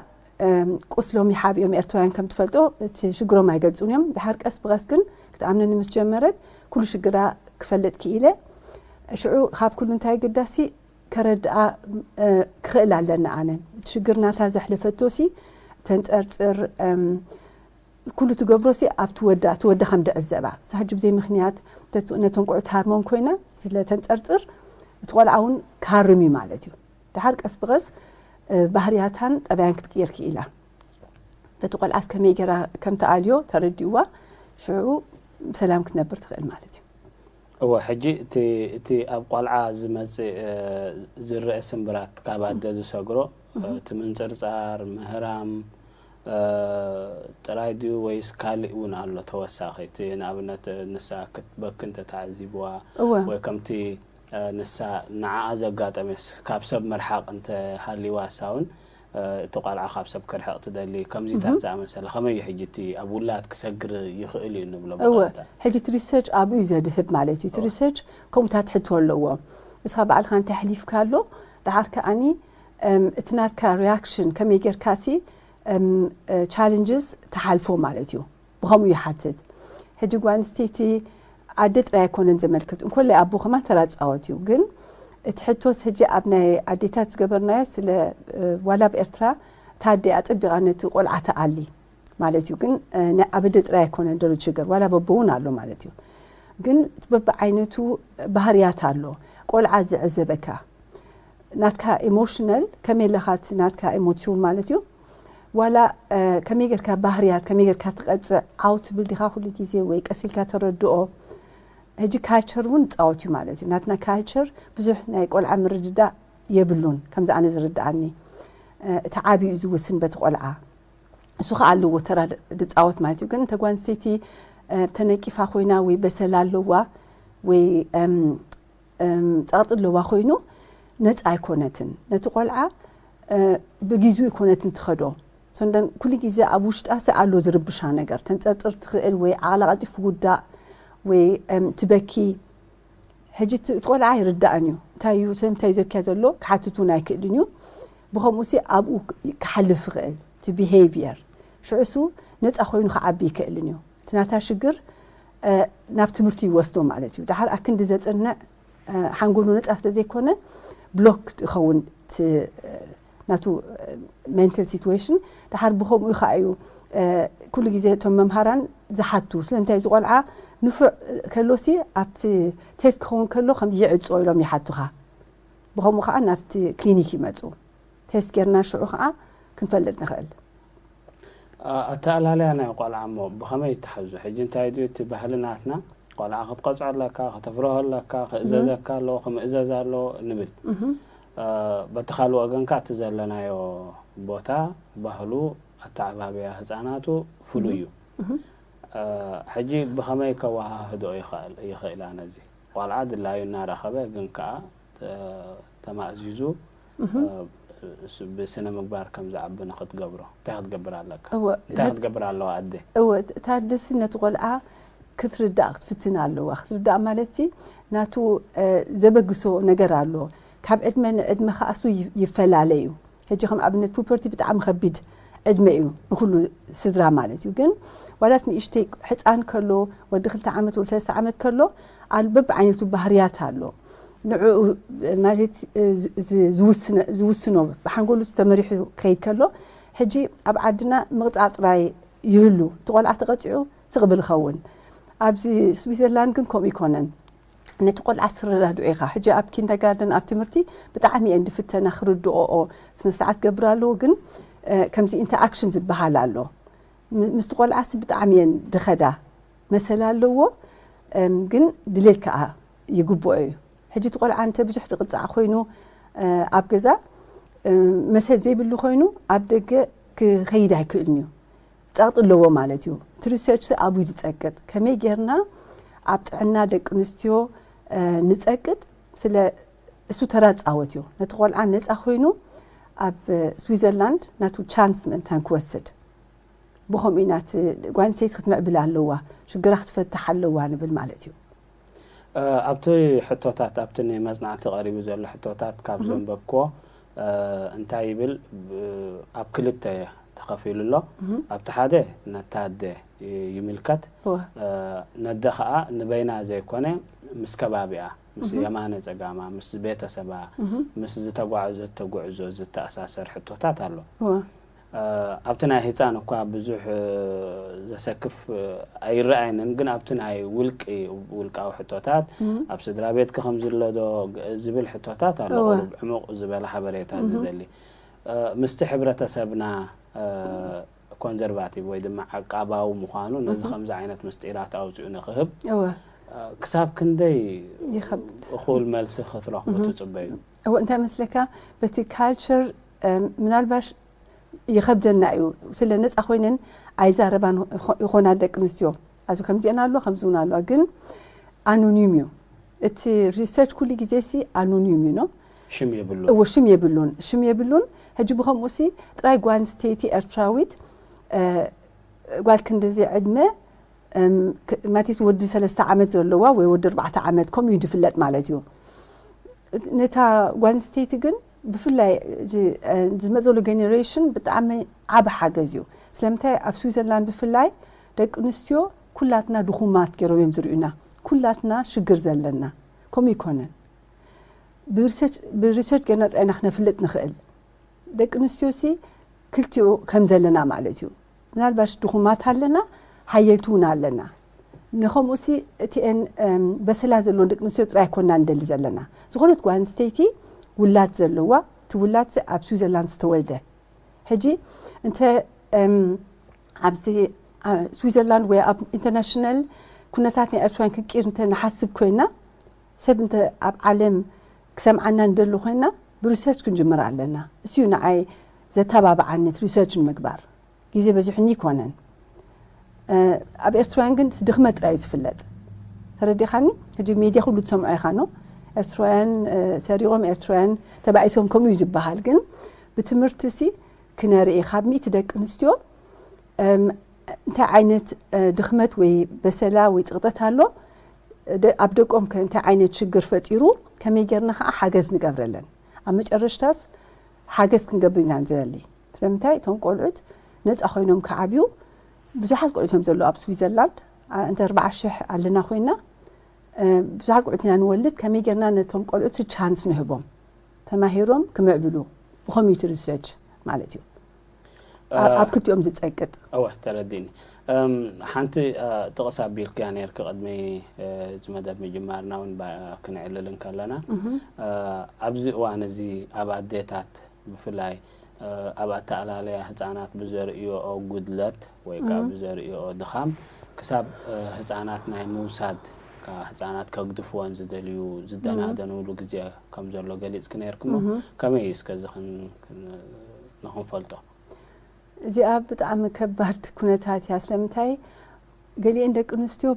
ቁስሎም ይሓብኦም። ኤርትራውያን ከም ትፈልጦ እቲ ሽግሮም ኣይገልጹን እዮም። ድሓር ቀስ ብቐስ ግን ክትኣምነኒ ምስ ጀመረት ኩሉ ሽግራ ክፈልጥ ክኢለ። ሽዑ ካብ ኩሉ እንታይ ግዳሲ ከረድኣ ክኽእል ኣለና። ኣነ እቲ ሽግር ናታ ዘሕለፈቶሲ ተንጸርጽር፣ ኩሉ ትገብሮሲ ኣብቲ ወዳ፣ እቲ ወዳ ከም ድዕዘባ። ሳሕጂ ብዘይ ምኽንያት ነቶም ቆልዑ ትሃርሞም ኮይና ስለ ተንጸርጽር እቲ ቆልዓ እውን ክሃርም እዩ ማለት እዩ። ድሓር ቀስ ብቐስ ባህርያታን ጠባያን ክትቅየር ክኢላ። በቲ ቆልዓስ ከመይ ገይራ ከም ትኣልዮ ተረዲእዋ፣ ሽዑ ብሰላም ክትነብር ትኽእል ማለት እዩ። እወ፣ ሕጂ እቲ እቲ ኣብ ቆልዓ ዝመጽእ ዝረአ ስምብራት ካብ ኣደ ዝሰግሮ፣ እቲ ምንጽርጻር፣ ምህራም ጥራይ ድዩ ወይስ ካልእ እውን ኣሎ ተወሳኺ? እቲ ንኣብነት ንሳ ክትበኪ እንተተዓዚብዋ ወይ ከምቲ ንሳ ንዓኣ ዘጋጠመስ ካብ ሰብ ምርሓቕ እንተሃልይዋ፣ ንሳ እውን እቲ ቆልዓ ካብ ሰብ ክርሕቕ ትደሊ፣ ከምዚታት ዝኣመሰለ። ከመይ እዩ ሕጂ እቲ ኣብ ውላድ ክሰግር ይኽእል እዩ እንብሎ? እወ፣ ብቐጥታ ሕጂ እቲ ሪሰርች ኣብኡ እዩ ዘድህብ ማለት እዩ። እቲ ሪሰርች ከምኡታት ሕቶ ኣለዎ። ንስኻ ባዕልኻ እንታይ ኣሕሊፍካ ኣሎ፣ ደሓር ከኣኒ እቲ ናትካ ሪያክሽን ከመይ ጌርካሲ ቻለንጅስ ትሓልፎ ማለት እዩ። ብኸምኡ ይሓትት። ሕጂ ጓል ኣንስተይቲ ኣደ ጥራይ ኣይኮነን ዘመልክት፣ እንኮላይ ኣቦ ከማን ተራ ዝጻወት እዩ። ግን እቲ ሕቶስ ሕጂ ኣብ ናይ ኣዴታት ዝገበርናዮ ስለ ዋላ ኣብ ኤርትራ እታ ኣደ ኣጸቢቓ ነቲ ቆልዓ ትኣሊ ማለት እዩ። ግን ኣብ ኣደ ጥራይ ኣይኮነን ዘሎ ሽግር፣ ዋላ ኣብ ኣቦ እውን ኣሎ ማለት እዩ። ግን በብዓይነቱ ባህርያት ኣሎ። ቆልዓ ዝዕዘበካ ናትካ ኢሞሽናል ከመይ ኣለኻ፣ እቲ ናትካ ኢሞሽን ማለት እዩ። ዋላ ከመይ ጌርካ ባህርያት ከመይ ጌርካ ትቐፅዕ ዓው ትብል ዲኻ ኩሉ ግዜ ወይ ቀሲልካ ተረድኦ። ሕጂ ካልቸር እውን ፃወት እዩ ማለት እዩ። ናትና ካልቸር ብዙሕ ናይ ቆልዓ ምርድዳእ የብሉን፣ ከምዚ ኣነ ዝርድኣኒ። እቲ ዓብዩ እዩ ዝውስን በቲ ቆልዓ፣ እሱ ከዓ ኣለዎ ተራ ድፃወት ማለት እዩ። ግን እንተ ጓል ኣንስተይቲ ተነቂፋ ኮይና ወይ በሰላ ኣለዋ ወይ ጸቕጢ ኣለዋ ኮይኑ ነፃ ኣይኮነትን። ነቲ ቆልዓ ብጊዜኡ ኣይኮነትን ትኸዶ። ሰንደን ኩሉ ግዜ ኣብ ውሽጣ ሲ ኣሎ ዝርብሻ ነገር፣ ተንፀርፅር ትኽእል ወይ ዓቕላ ቀልጢፉ ውዳእ ወይ ትበኪ። ሕጂ እቲ ቆልዓ ኣይርዳእን እዩ። እንታይ እዩ፣ ስለምንታይ እዩ ዘብክያ ዘሎ ክሓትት እውን ኣይክእልን እዩ። ብኸምኡ ሲ ኣብኡ ክሓልፍ ይኽእል እቲ ቢሄቪየር። ሽዑ እሱ ነፃ ኮይኑ ክዓቢ ይክእልን እዩ። እቲ ናታ ሽግር ናብ ትምህርቲ ይወስዶ ማለት እዩ። ድሓር ኣክንዲ ዘፅንዕ ሓንጎሉ ነፃ ስለ ዘይኮነ ብሎክ ይኸውን ናቱ ሜንታል ሲትዌሽን። ድሓር ብኸምኡ ከዓ እዩ ኩሉ ግዜ እቶም መምሃራን ዝሓቱ። ስለምንታይ እዚ ቆልዓ ንፉዕ ከሎሲ ኣብቲ ቴስት ክኸውን ከሎ ከም ይዕጾ ኢሎም ይሓቱኻ። ብኸምኡ ከዓ ናብቲ ክሊኒክ ይመፁ። ቴስት ጌርና ሽዑ ከዓ ክንፈልጥ ንኽእል። ኣተኣላለያ ናይ ቆልዓ እሞ ብኸመይ ይተሓዙ? ሕጂ እንታይ ድዩ እቲ ባህሊ ናትና፣ ቆልዓ ክትቀፅዖ ኣለካ፣ ከተፍርሆ ኣለካ፣ ክእዘዘካ ኣለዎ፣ ክምእዘዝ ኣለዎ ንብል። በቲ ካልእ ወገን ከዓ እቲ ዘለናዮ ቦታ፣ ባህሉ፣ ኣተዓባብያ ህፃናቱ ፍሉይ እዩ። ሕጂ ብኸመይ ከወሃህዶ ይኽእላ ነዚ? ቆልዓ ድላዩ እናረኸበ ግን ከዓ ተማእዚዙ ብስነ ምግባር ከም ዝዓቢ ንክትገብሮ እንታይ ክትገብር ኣለካ? እንታይ ክትገብር ኣለዋ ኣደ? እወ፣ እታ ኣደሲ ነቲ ቆልዓ ክትርዳእ ክትፍትን ኣለዋ። ክትርዳእ ማለት ሲ ናቱ ዘበግሶ ነገር ኣሎ። ካብ ዕድመ ንዕድመ ከዓ እሱ ይፈላለ እዩ። ሕጂ ከም ኣብነት ፑበርቲ ብጣዕሚ ከቢድ ዕድመ እዩ ንኩሉ ስድራ ማለት እዩ። ግን ዋላት ንእሽተይ ሕፃን ከሎ፣ ወዲ ክልተ ዓመት ወዲ ሰለስተ ዓመት ከሎ ኣሉ በብዓይነቱ ባህርያት ኣሎ። ንዕኡ ማለት ዝውስኖ ብሓንጎሉ ዝተመሪሑ ክኸይድ ከሎ ሕጂ ኣብ ዓድና ምቕፃዕ ጥራይ ይህሉ። እቲ ቆልዓ ተቐፂዑ ስቕ ብል ይኸውን። ኣብዚ ስዊዘርላንድ ግን ከምኡ ይኮነን። ነቲ ቆልዓ ስትረዳድኦ ኢኻ። ሕጂ ኣብ ኪንደርጋርደን ኣብ ትምህርቲ ብጣዕሚ እየን ዝፍተና ክርድኦኦ ስነ ስርዓት ክገብር ኣለዎ። ግን ከምዚ ኢንተርኣክሽን ዝበሃል ኣሎ። ምስቲ ቆልዓሲ ብጣዕሚ እየን ዝኸዳ። መሰል ኣለዎ፣ ግን ድሌት ከዓ ይግብኦ እዩ። ሕጂ እቲ ቆልዓ እንተ ብዙሕ ዝቕፃዕ ኮይኑ ኣብ ገዛ መሰል ዘይብሉ ኮይኑ ኣብ ደገ ክኸይድ ኣይክእልን እዩ። ጸቕጢ ኣለዎ ማለት እዩ። እቲ ሪሰርች ኣብኡ እዩ ዝጸቅጥ። ከመይ ጌርና ኣብ ጥዕና ደቂ ኣንስትዮ ንጸቅጥ? ስለ እሱ ተራ ጻወት እዩ። ነቲ ቆልዓ ነጻ ኮይኑ ኣብ ስዊዘርላንድ ናቱ ቻንስ ምእንታን ክወስድ። ብኸምኡ ኢና እቲ ጓል ኣንስተይቲ ክትምዕብል ኣለዋ፣ ሽግራ ክትፈትሕ ኣለዋ ንብል ማለት እዩ። ኣብቲ ሕቶታት ኣብቲ ንመጽናዕቲ ቀሪቡ ዘሎ ሕቶታት ካብ ዘንበብክዎ እንታይ ይብል? ኣብ ክልተ ተኸፊሉ ኣሎ። ኣብቲ ሓደ ነታ ኣደ ይምልከት። ነደ ኸኣ ንበይና ዘይኮነ ምስ ከባቢኣ፣ ምስ የማነ ጸጋማ፣ ምስ ቤተሰባ፣ ምስ ዝተጓዕዘቶ ጉዕዞ ዝተኣሳሰር ሕቶታት ኣሎ። ኣብቲ ናይ ህፃን እኳ ብዙሕ ዘሰክፍ ኣይረኣየንን፣ ግን ኣብቲ ናይ ውልቂ ውልቃዊ ሕቶታት ኣብ ስድራ ቤትኪ ከም ዝለዶ ዝብል ሕቶታት ኣሎ። ቁሩብ ዕሙቕ ዝበለ ሓበሬታ ዝደሊ ምስቲ ሕብረተሰብና ኮንዘርቫቲቭ ወይ ድማ ዓቃባዊ ምዃኑ ነዚ ከምዚ ዓይነት ምስጢራት ኣውፂኡ ንክህብ ክሳብ ክንደይ ይኸብድ። እኹል መልሲ ክትረኽቡ ትፅበዩ? እወ፣ እንታይ መስለካ፣ በቲ ካልቸር ምናልባሽ ይኸብደና እዩ። ስለ ነፃ ኮይነን ኣይዛረባን ይኾና ደቂ ኣንስትዮ። ኣዚ ከምዚአን ኣሎ ከምዚ እውን ኣሎ፣ ግን ኣኖኒም እዩ እቲ ሪሰርች ኩሉ ግዜ ሲ ኣኖኒም እዩ ነው። ሽም የብሉ። እዎ፣ ሽም የብሉን፣ ሽም የብሉን። ሕጂ ብኸምኡ ሲ ጥራይ ጓል ኣንስተይቲ ኤርትራዊት ጓል ክንድዚ ዕድመ ማቲስ ወዲ ሰለስተ ዓመት ዘለዋ ወይ ወዲ ኣርባዕተ ዓመት ከምኡ እዩ ዝፍለጥ ማለት እዩ። ነታ ጓል ኣንስተይቲ ግን ብፍላይ ዝመፀሉ ጀኔሬሽን ብጣዕሚ ዓብ ሓገዝ እዩ። ስለምንታይ ኣብ ስዊዘርላንድ ብፍላይ ደቂ ኣንስትዮ ኩላትና ድኹማት ገይሮም እዮም ዝርእዩና። ኩላትና ሽግር ዘለና። ከምኡ ይኮነን። ብሪሰርች ገርና ጥራይና ክነፍልጥ ንኽእል። ደቂ ኣንስትዮ ሲ ክልቲኡ ከም ዘለና ማለት እዩ። ምናልባሽ ድኹማት ኣለና፣ ሓየልቲ እውን ኣለና። ንኸምኡ ሲ እቲኤን በሰላ ዘለዎን ደቂ ኣንስትዮ ጥራይ ኣይኮና ንደሊ ዘለና። ዝኾነት ጓል ኣንስተይቲ ውላድ ዘለዋ፣ እቲ ውላድ ኣብ ስዊዘርላንድ ዝተወልደ። ሕጂ እንተ ኣብዚ ስዊዘርላንድ ወይ ኣብ ኢንተርናሽናል ኩነታት ናይ ኤርትራውያን ክንቂር እንተ ንሓስብ ኮይና፣ ሰብ እንተ ኣብ ዓለም ክሰምዓና ንደሊ ኮይና፣ ብሪሰርች ክንጅምር ኣለና። እዚዩ ንዓይ ዘተባብዓኒ፣ እቲ ሪሰርች ንምግባር። ግዜ በዚሑኒ ይኮነን። ኣብ ኤርትራውያን ግን ድኽመት ጥራይ እዩ ዝፍለጥ። ተረዲኻኒ? ሕጂ ሜድያ ኩሉ ትሰምዖ ኢኻ ኖ? ኤርትራውያን ሰሪቖም፣ ኤርትራውያን ተባኢሶም፣ ከምኡ እዩ ዝበሃል። ግን ብትምህርቲ ሲ ክነርኢ፣ ካብ ሚእቲ ደቂ ኣንስትዮ እንታይ ዓይነት ድኽመት ወይ በሰላ ወይ ጽቕጠት ኣሎ፣ ኣብ ደቆም ከ እንታይ ዓይነት ሽግር ፈጢሩ፣ ከመይ ጌርና ከዓ ሓገዝ ንገብረለን። ኣብ መጨረሽታስ ሓገዝ ክንገብር ኢና ንደሊ። ስለምንታይ እቶም ቆልዑት ነፃ ኮይኖም ክዓብዩ፣ ብዙሓት ቆልዑት እዮም ዘለዉ ኣብ ስዊዘርላንድ። እንተ ኣርባዓ ሽሕ ኣለና ኮይና፣ ብዙሓት ቆልዑት ኢና ንወልድ። ከመይ ጌርና ነቶም ቆልዑት ቻንስ ንህቦም፣ ተማሂሮም ክምዕብሉ፣ ብኮሚኒቲ ሪሰርች ማለት እዩ። ኣብ ክልቲኦም ዝፀቅጥ። እወ፣ ተረዲኒ። ሓንቲ ጥቕስ ኣቢልክያ ነርኪ ቅድሚ እዚ መደብ ምጅማርና እውን ክነዕልል እንከለና፣ ኣብዚ እዋን እዚ ኣብ ኣዴታት ብፍላይ ኣብ ኣተኣላለያ ህፃናት ብዘርእዮኦ ጉድለት ወይ ከዓ ብዘርእዮኦ ድኻም ክሳብ ህፃናት ናይ ምውሳድ፣ ህፃናት ከግድፍወን ዝደልዩ ዝደናደንሉ ግዜ ከም ዘሎ ገሊፅኪ ነርኪ እሞ፣ ከመይ እዩ እስከ እዚ ንክንፈልጦ? እዚኣ ብጣዕሚ ከባድ ኩነታት እያ። ስለምንታይ? ገሊኤን ደቂ ኣንስትዮ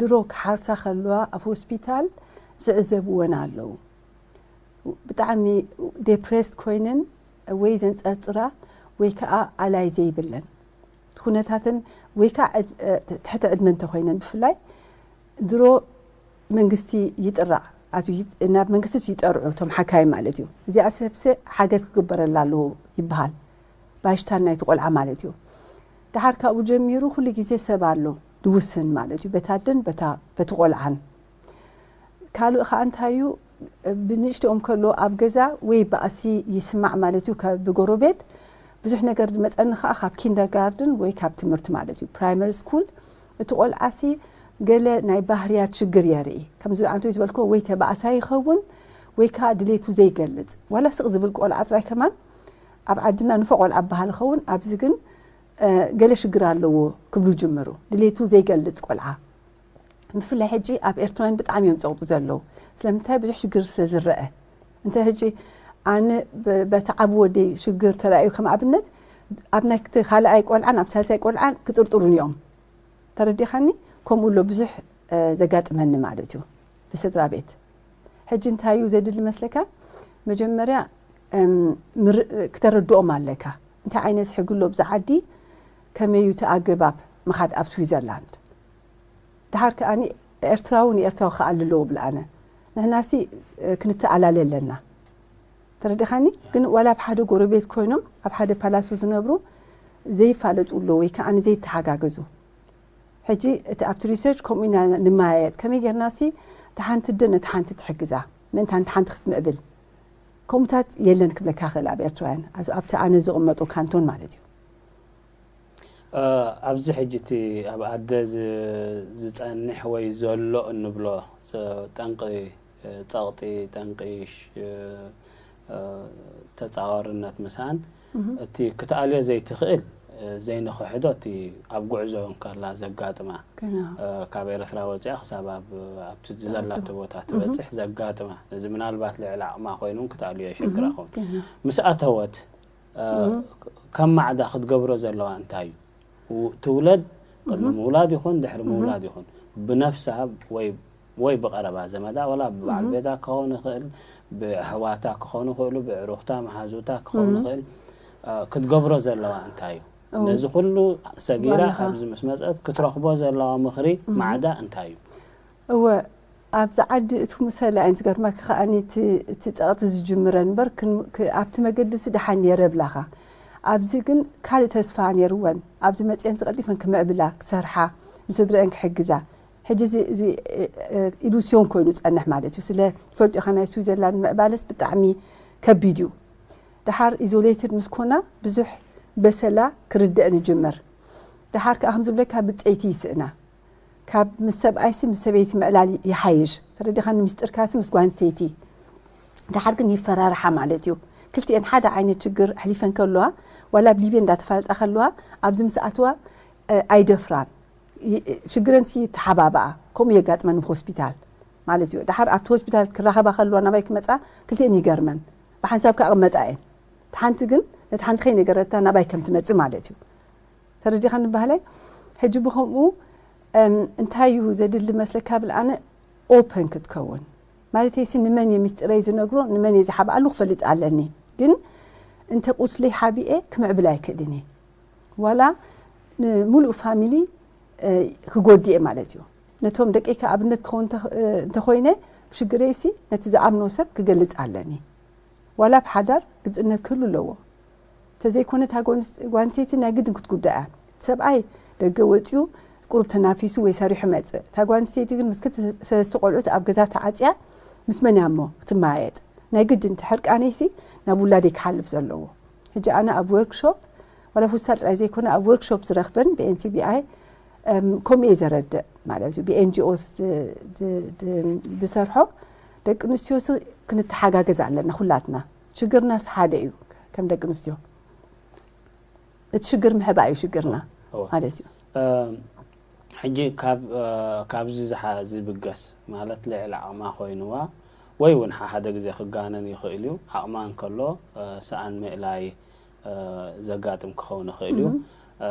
ድሮ ክሓርሳ ከለዋ ኣብ ሆስፒታል ዝዕዘብወን ኣለዉ። ብጣዕሚ ዴፕሬስድ ኮይነን ወይ ዘንፀርፅራ ወይ ከዓ ኣላይ ዘይብለን ኩነታትን፣ ወይ ከዓ ትሕቲ ዕድመ እንተኮይነን ብፍላይ ድሮ መንግስቲ ይጥራዕ፣ ናብ መንግስቲ ይጠርዑ እቶም ሓካይ ማለት እዩ። እዚኣ ሰብሲ ሓገዝ ክግበረላ ኣለዎ ይበሃል። ባይሽታን ናይቲ ቆልዓ ማለት እዩ። ድሓር ካብኡ ጀሚሩ ኩሉ ግዜ ሰብ ኣሎ ድውስን ማለት እዩ፣ በታ ኣደን በቲ ቆልዓን። ካልእ ከዓ እንታይ እዩ፣ ብንእሽትኦም ከሎ ኣብ ገዛ ወይ ባእሲ ይስማዕ ማለት እዩ ብጎረቤት። ብዙሕ ነገር ዝመፀኒ ከዓ ካብ ኪንደርጋርድን ወይ ካብ ትምህርቲ ማለት እዩ፣ ፕራይመሪ ስኩል። እቲ ቆልዓሲ ገለ ናይ ባህርያት ሽግር የርኢ። ከምዚ ኣንቶይ ዝበልክዎ ወይ ተባእሳ ይኸውን ወይ ከዓ ድሌቱ ዘይገልፅ። ዋላ ስቕ ዝብል ቆልዓ ጥራይ ከማን ኣብ ዓድና ንፎ ቆልዓ በሃል ይኸውን፣ ኣብዚ ግን ገለ ሽግር ኣለዎ ክብሉ ጅምሩ። ድሌቱ ዘይገልፅ ቆልዓ። ብፍላይ ሕጂ ኣብ ኤርትራውያን ብጣዕሚ እዮም ፀቕጡ ዘለዉ። ስለምንታይ? ብዙሕ ሽግር ስለ ዝረአ። እንተ ሕጂ ኣነ በቲ ዓቢ ወደይ ሽግር ተራእዩ ከም ኣብነት ኣብ ናይ ካልኣይ ቆልዓን ኣብ ሳልሳይ ቆልዓን ክጥርጥሩን እዮም። ተረዲኻኒ? ከምኡ ኣሎ ብዙሕ ዘጋጥመኒ ማለት እዩ ብስድራ ቤት። ሕጂ እንታይ እዩ ዘድሊ መስለካ? መጀመርያ ክተረድኦም ኣለካ። እንታይ ዓይነት ሕጊ ኣሎ ብዛ ዓዲ፣ ከመይ እዩ እቲ ኣገባብ ምኻድ ኣብ ስዊዘርላንድ? ድሓር ከኣ ኤርትራዊ ንኤርትራዊ ክኣሊ ኣለዎ ብል ኣነ። ንሕናሲ ክንተኣላለ ኣለና። ተረዲኻኒ? ግን ዋላ ኣብ ሓደ ጎረቤት ኮይኖም ኣብ ሓደ ፓላሶ ዝነብሩ ዘይፋለጡ ኣለዉ ወይ ከኣ ዘይተሓጋገዙ። ሕጂ እቲ ኣብቲ ሪሰርች ከምኡ ኢና ንመያየጥ። ከመይ ጌርናሲ እታ ሓንቲ ኣደ ነታ ሓንቲ ትሕግዛ፣ ምእንታን እታ ሓንቲ ክትምዕብል። ከምኡታት የለን ክብለካ ክእል ኣብ ኤርትራውያን፣ ኣብቲ ኣነ ዝቕመጦ ካንቶን ማለት እዩ። ኣብዚ ሕጂ እቲ ኣብ ኣደ ዝጸንሕ ወይ ዘሎ እንብሎ ጠንቂ ጸቕጢ፣ ጠንቂ ተጻዋርነት ምሳን እቲ ክትኣልዮ ዘይትኽእል ዘይንኽሕዶ እቲ ኣብ ጉዕዞ እንከላ ዘጋጥማ ካብ ኤርትራ ወፂኣ ክሳብ ኣብቲ ዘላቶ ቦታ ትበፅሕ ዘጋጥማ፣ ነዚ ምናልባት ልዕሊ ዓቕማ ኮይኑ ክትኣልዮ የሸግራ ኸውን። ምስ ኣተወት ከም ማዕዳ ክትገብሮ ዘለዋ እንታይ እዩ? ትውለድ፣ ቅድሚ ምውላድ ይኹን ድሕሪ ምውላድ ይኹን ብነፍሳ ወይ ወይ ብቐረባ ዘመዳ፣ ወላ ብበዓል ቤታ ክኸውን ይኽእል፣ ብኣሕዋታ ክኾኑ ይኽእሉ፣ ብዕሩኽታ መሓዙታ ክኸውን ይኽእል፣ ክትገብሮ ዘለዋ እንታይ እዩ? ነዚ ኩሉ ሰጊራ ኣብዚ ምስ መፀት ክትረኽቦ ዘለዋ ምኽሪ ማዕዳ እንታይ እዩ? እወ፣ ኣብዚ ዓዲ እቱ ምሰለ ኣይን ዝገርመካ ከኣ እቲ ጸቕጢ ዝጅምረ እምበር ኣብቲ መገዲ ሲ ደሓን ነይረ ብላኻ። ኣብዚ ግን ካልእ ተስፋ ነይርወን። ኣብዚ መጺአን ዝቐልጢፈን ክምዕብላ፣ ክሰርሓ፣ ንስድረአን ክሕግዛ። ሕጂ እዚ ኢሉሲዮን ኮይኑ ዝጸንሕ ማለት እዩ። ስለ ትፈልጡ ኢኻ ናይ ስዊዘርላንድ ምዕባለስ ብጣዕሚ ከቢድ እዩ። ደሓር ኢዞሌትድ ምስ ኮና ብዙሕ በሰላ ክርደአን ይጅምር። ደሓር ከኣ ከም ዝብለካ ብጸይቲ ይስእና። ካብ ምስ ሰብኣይሲ ምስ ሰበይቲ ምዕላል ይሓይሽ። ተረዲኻኒ? ምስጢርካሲ ምስ ጓል ኣንስተይቲ። ደሓር ግን ይፈራርሓ ማለት እዩ። ክልቲኤን ሓደ ዓይነት ሽግር ኣሕሊፈን ከለዋ፣ ዋላ ኣብ ሊብየ እንዳተፋለጣ ከለዋ፣ ኣብዚ ምስ ኣትዋ፣ እ፣ ኣይደፍራን። ይ-፣ ሽግረንሲ ይተሓባበኣ። ከምኡ የጋጥመን ሆስፒታል ማለት እዩ። ደሓር ኣብቲ ሆስፒታል ክራኸባ ከለዋ፣ ናባይ ክመጻ ክልቲኤን ይገርመን። ብሓንሳብ ክቕመጣ እየን። እቲ ሓንቲ ግን ነቲ ሓንቲ ከይነገረታ ናባይ ከም ትመጽእ ማለት እዩ። ተረዲኻኒ በሃላይ? ሕጂ ብኸምኡ፣ እም፣ እንታይ እዩ ዘድሊ መስለካ ብል ኣነ? ኦፐን ክትከውን። ማለተይሲ ንመን እየ ምስጢረይ ዝነግሮ፣ ንመን እየ ዝሓብኣሉ ክፈልጥ ኣለኒ። ግን እንተ ቁስለይ ሓቢኤ ክምዕብል ኣይክእልን እየ። ዋላ ንምሉእ ፋሚሊ፣ እ፣ ክጎድእ እየ ማለት እዩ። ነቶም ደቀይ ከ ኣብነት ክኸውን እንተ-፣ እ፣ እንተኾይነ፣ ብሽግረይሲ ነቲ ዝኣምኖ ሰብ ክገልጽ ኣለኒ። ዋላ ኣብ ሓዳር ግልጽነት ክህሉ ኣለዎ። እንተዘይኮነ እታ ጓንስ-፣ ጓንስተይቲ ናይ ግድን ክትጉዳእ እያ። ሰብኣይ ደገ ወጺኡ ቁሩብ ተናፊሱ ወይ ሰሪሑ መጽእ። እታ ጓንስተይቲ ግን ምስ ክልተ ሰለስተ ቆልዑት ኣብ ገዛ ተዓጽያ ምስ መን እያ እሞ ክትመያየጥ? ናይ ግድን እቲ ሕርቃነይሲ ናብ ውላደይ ክሓልፍ ዘለዎ። ሕጂ ኣነ ኣብ ወርክሾፕ፣ ዋላ ሆስፒታል ጥራይ ዘይኮነ ኣብ ወርክሾፕ ዝረኽበን ብኤንሲቢኣይ፣ እም፣ ከምኡ እየ ዘረድእ ማለት እዩ። ብኤንጂኦስ ዝ-፣ ዝ-፣ ዝ-፣ ዝሰርሖ ደቂ ኣንስትዮሲ ክንተሓጋገዝ ኣለና ኩላትና። ሽግርናስ ሓደ እዩ። ከም ደቂ ኣንስትዮ እቲ ሽግር ምሕባእ እዩ ሽግርና እወ። ማለት እዩ። እም፣ ሕጂ ካብ፣ እ፣ ካብዚ ዝሓ-፣ ዝብገስ ማለት ልዕሊ ዓቕማ ኮይንዋ ወይ እውን ሓ-፣ ሓደ ግዜ ክጋነን ይኽእል እዩ። ዓቕማ እንከሎ፣ እ፣ ሰኣን ምእላይ፣ እ፣ ዘጋጥም ክኸውን ይኽእል እዩ። እም። እ፣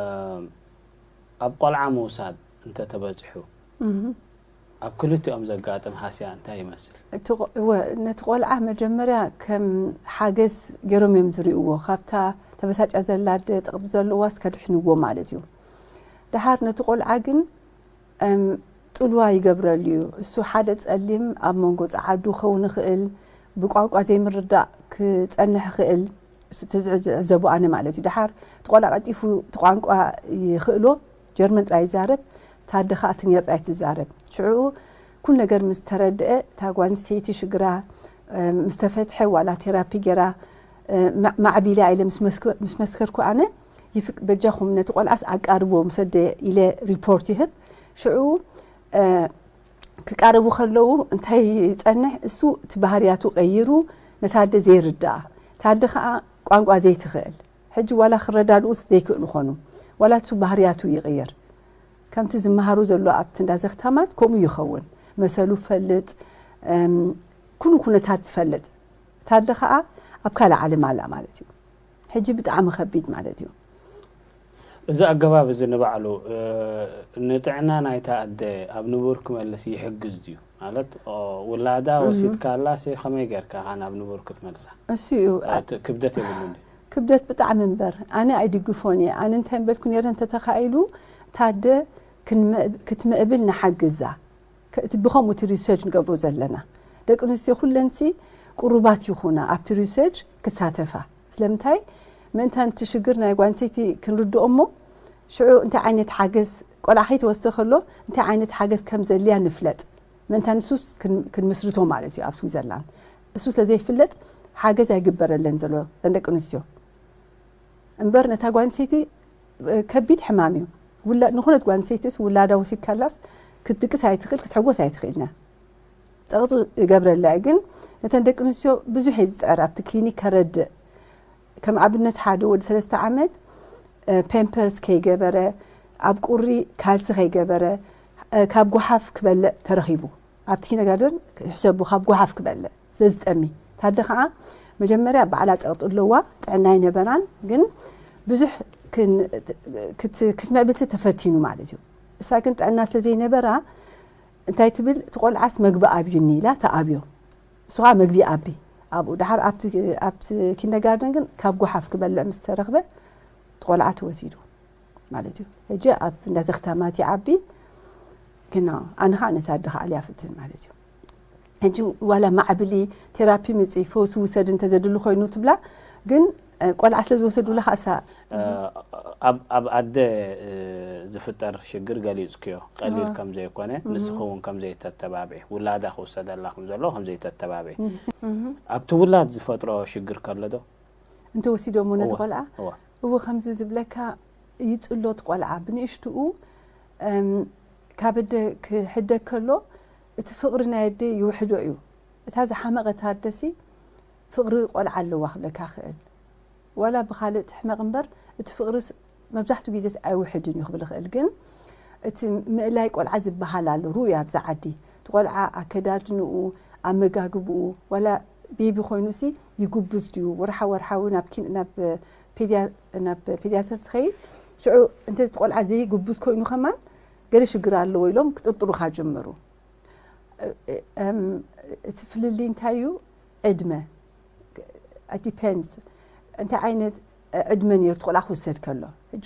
ኣብ ቆልዓ ምውሳድ እንተተበጺሑ፣ እም። ኣብ ክልቲኦም ዘጋጥም ሃስያ እንታይ ይመስል? እቲ ቆ-፣ እወ፣ ነቲ ቆልዓ መጀመርያ ከም ሓገዝ ገይሮም እዮም ዝርእይዎ። ካብታ ተበሳጫ ዘላ ኣደ፣ ጸቕጢ ዘለዋስ ከድሕንዎ ማለት እዩ። ደሓር ነቲ ቆልዓ ግን፣ እም፣ ጽልዋ ይገብረሉ እዩ። እሱ ሓደ ጸሊም ኣብ መንጎ ጸዓዱ ክኸውን ይኽእል፣ ብቋንቋ ዘይምርዳእ ክጸንሕ ይኽእል። እሱ እቲ ዝዕ-፣ ዝዕዘቦ ኣነ ማለት እዩ። ደሓር እቲ ቆልዓ ቀልጢፉ እቲ ቋንቋ ይኽእሎ፣ ጀርመን ጥራይ ይዛረብ፣ ታደ ኸኣ ትግርኛ ጥራይ ትዛረብ። ሽዑ ኩሉ ነገር ምስ ተረድአ፣ እታ ጓል ኣንስተይቲ ሽግራ፣ እ፣ ምስ ተፈትሐ፣ ዋላ ቴራፒ ገይራ፣ እ፣ ማ-፣ ማዕቢላ ኢለ ምስ መስከ-፣ ምስ መስከርኩ ኣነ፣ ይፍቅ-፣ በጃኹም ነቲ ቆልዓስ ኣቃርብዎ ምስ ኣደ ኢለ ሪፖርት ይህብ። ሽዑ፣ እ፣ ክቃረቡ ከለዉ እንታይ ይጸንሕ? እሱ እቲ ባህርያቱ ቀይሩ፣ ነታ ኣደ ዘይርድኣ፣ እታ ኣደ ኸኣ ቋንቋ ዘይትኽእል። ሕጂ ዋላ ክረዳድኡስ ዘይክእሉ ኾኑ። ዋላ እሱ ባህርያቱ ይቕይር። ከምቲ ዝመሃሩ ዘሎ ኣብቲ እንዳ ዘኽታማት ከምኡ ይኸውን። መሰሉ ፈልጥ፣ እም፣ ኩሉ ኩነታት ዝፈልጥ። እታ ኣደ ኸኣ ኣብ ካልእ ዓለም ኣላ ማለት እዩ። ሕጂ ብጣዕሚ ከቢድ ማለት እዩ። እዚ ኣገባብ እዚ ንባዕሉ፣ እ፣ ንጥዕና ናይታ ኣደ ኣብ ንቡር ክመልስ ይሕግዝ ድዩ? ማለት፣ ኦ፣ ውላዳ እህ። ወሲድካላሲ ከመይ ጌርካ ኢኻ ናብ ንቡር ክትመልሳ? እሱ እዩ። እ፣ ት-፣ ክብደት የብሉን ድዩ? ክብደት ብጣዕሚ እምበር፣ ኣነ ኣይድግፎን እየ። ኣነ እንታይ ምበልኩ ነይረ፣ እንተተኻኢሉ፣ እታ ኣደ ክንመ-፣ ክትምዕብል ንሓግዛ። ከ-፣ እቲ ብኸምኡ እቲ ሪሰርች ንገብሮ ዘለና። ደቂ ኣንስትዮ ኩለንሲ ቅሩባት ይኹና ኣብቲ ሪሰርች ክሳተፋ። ስለምንታይ? ምእንታን እቲ ሽግር ናይ ጓል ኣንስተይቲ ክንርድኦ እሞ፣ ሽዑ እንታይ ዓይነት ሓገዝ፣ ቆልዓ ከይተወስደ ከሎ፣ እንታይ ዓይነት ሓገዝ ከም ዘድልያ ንፍለጥ። ምእንታን ንሱስ ክን-፣ ክንምስርቶ ማለት እዩ ኣብ ስዊዘርላንድ። እሱ ስለ ዘይፍለጥ፣ ሓገዝ ኣይግበረለን ዘሎ፣ እተን ደቂ ኣንስትዮ። እምበር ነታ ጓል ኣንስተይቲ፣ እ፣ ከቢድ ሕማም እዩ። ውላ-፣ ንኹነት ጓል ኣንስተይትስ ውላዳ ወሲድካላስ ክትድቅስ ኣይትኽእል፣ ክትሕጎስ ኣይትኽእልን እያ። ጸቕጢ ይገብረላ እዩ። ግን ነተን ደቂ ኣንስትዮ ብዙሕ እየ ዝጽዕር ኣብቲ ክሊኒክ ከረድእ። ከም ኣብነት ሓደ ወዲ ሰለስተ ዓመት፣ እ፣ ፔምፐርስ ከይገበረ፣ ኣብ ቁሪ ካልሲ ከይገበረ፣ እ፣ ካብ ጓሓፍ ክበልዕ ተረኺቡ። ኣብቲ ኪንደርጋርደን ሕሰቡ፣ ካብ ጓሓፍ ክበልዕ ስለ ዝጠሚ። ታደ ኸኣ መጀመርያ ባዕላ ጸቕጢ ኣለዋ፣ ጥዕና ኣይነበራን። ግን ብዙሕ ክን-፣ ክት-፣ ክትምዕብል ተፈቲኑ ማለት እዩ። እሳ ግን ጥዕና ስለ ዘይነበራ እንታይ ትብል፣ እቲ ቆልዓስ መግቢ ኣብዩኒ ኢላ ተኣብዮ። እሱ ኸኣ መግቢ ይኣቢ ኣብኡ። ደሓር ኣብቲ፣ ኣብቲ ኪንደርጋርደን ግን ካብ ጓሓፍ ክበልዕ ምስ ተረኽበ፣ እቲ ቆልዓ ተወሲዱ ማለት እዩ። ሕጂ ኣብ እንዳ ዘኽታማት ይዓቢ፣ ግን ኣነ ኸኣ ነታ ኣደ ኸኣልያ ፍትን ማለት እዩ። ሕጂ ዋላ ማዕብሊ፣ ቴራፒ ምጺ፣ ፈውሲ ውሰድ እንተ ዘድሊ ኮይኑ ትብላ፣ ግን፣ እ፣ ቆልዓ ስለ ዝወሰዱላ ኸኣ እሳ እ፣ ኣብ፣ ኣብ ኣደ፣ እ፣ ዝፍጠር ሽግር ገሊጽክዮ፣ ቀሊል ኣዎ። ከም ዘይኮነ፣ እህ። ንስኺ እውን ከም ዘይተተባብዒ፣ ውላዳ ክውሰደላ ከም ዘለዎ ከም ዘይተተባብዒ። እህ፣ እህ። ኣብቲ ውላድ ዝፈጥሮ ሽግር ከሎ ዶ? እንተ ወሲዶሞ ነቲ እወ፣ ቆልዓ? እወ። እወ፣ ከምዚ ዝብለካ ይጽሎ እቲ ቆልዓ። ብንእሽትኡ፣ እም፣ ካብ ኣደ ክሕደግ ከሎ እቲ ፍቕሪ ናይ ኣደ ይውሕዶ እዩ። እታ ዝሓመቐት ኣደሲ ፍቕሪ ቆልዓ ኣለዋ ክብለካ ክእል። ዋላ ብኻልእ ትሕመቕ እምበር እቲ ፍቕርስ መብዛሕትኡ ግዜስ ኣይውሕድን እዩ ክብል ይኽእል። ግን እቲ ምእላይ ቆልዓ ዝበሃል ኣሎ ርኡይ ኣብዚ ዓዲ። እቲ ቆልዓ ኣከዳድንኡ፣ ኣመጋግብኡ፣ ዋላ ቤቢ ኮይኑሲ ይጉብዝ ድዩ፣ ወርሓ ወርሓዊ ናብ ኪን ናብ ፔድያ ናብ ፔድያትር ትኸይድ። ሽዑ እንተ እቲ ቆልዓ ዘይጉብዝ ኮይኑ ከማን ገለ ሽግር ኣለዎ ኢሎም ክጥርጥሩኻ ጀመሩ። እቲ ፍልልይ እንታይ እዩ? ዕድመ ዲፔንድስ። እንታይ ዓይነት ዕድመ ነይሩ እቲ ቆልዓ ክውሰድ ከሎ? ሕጂ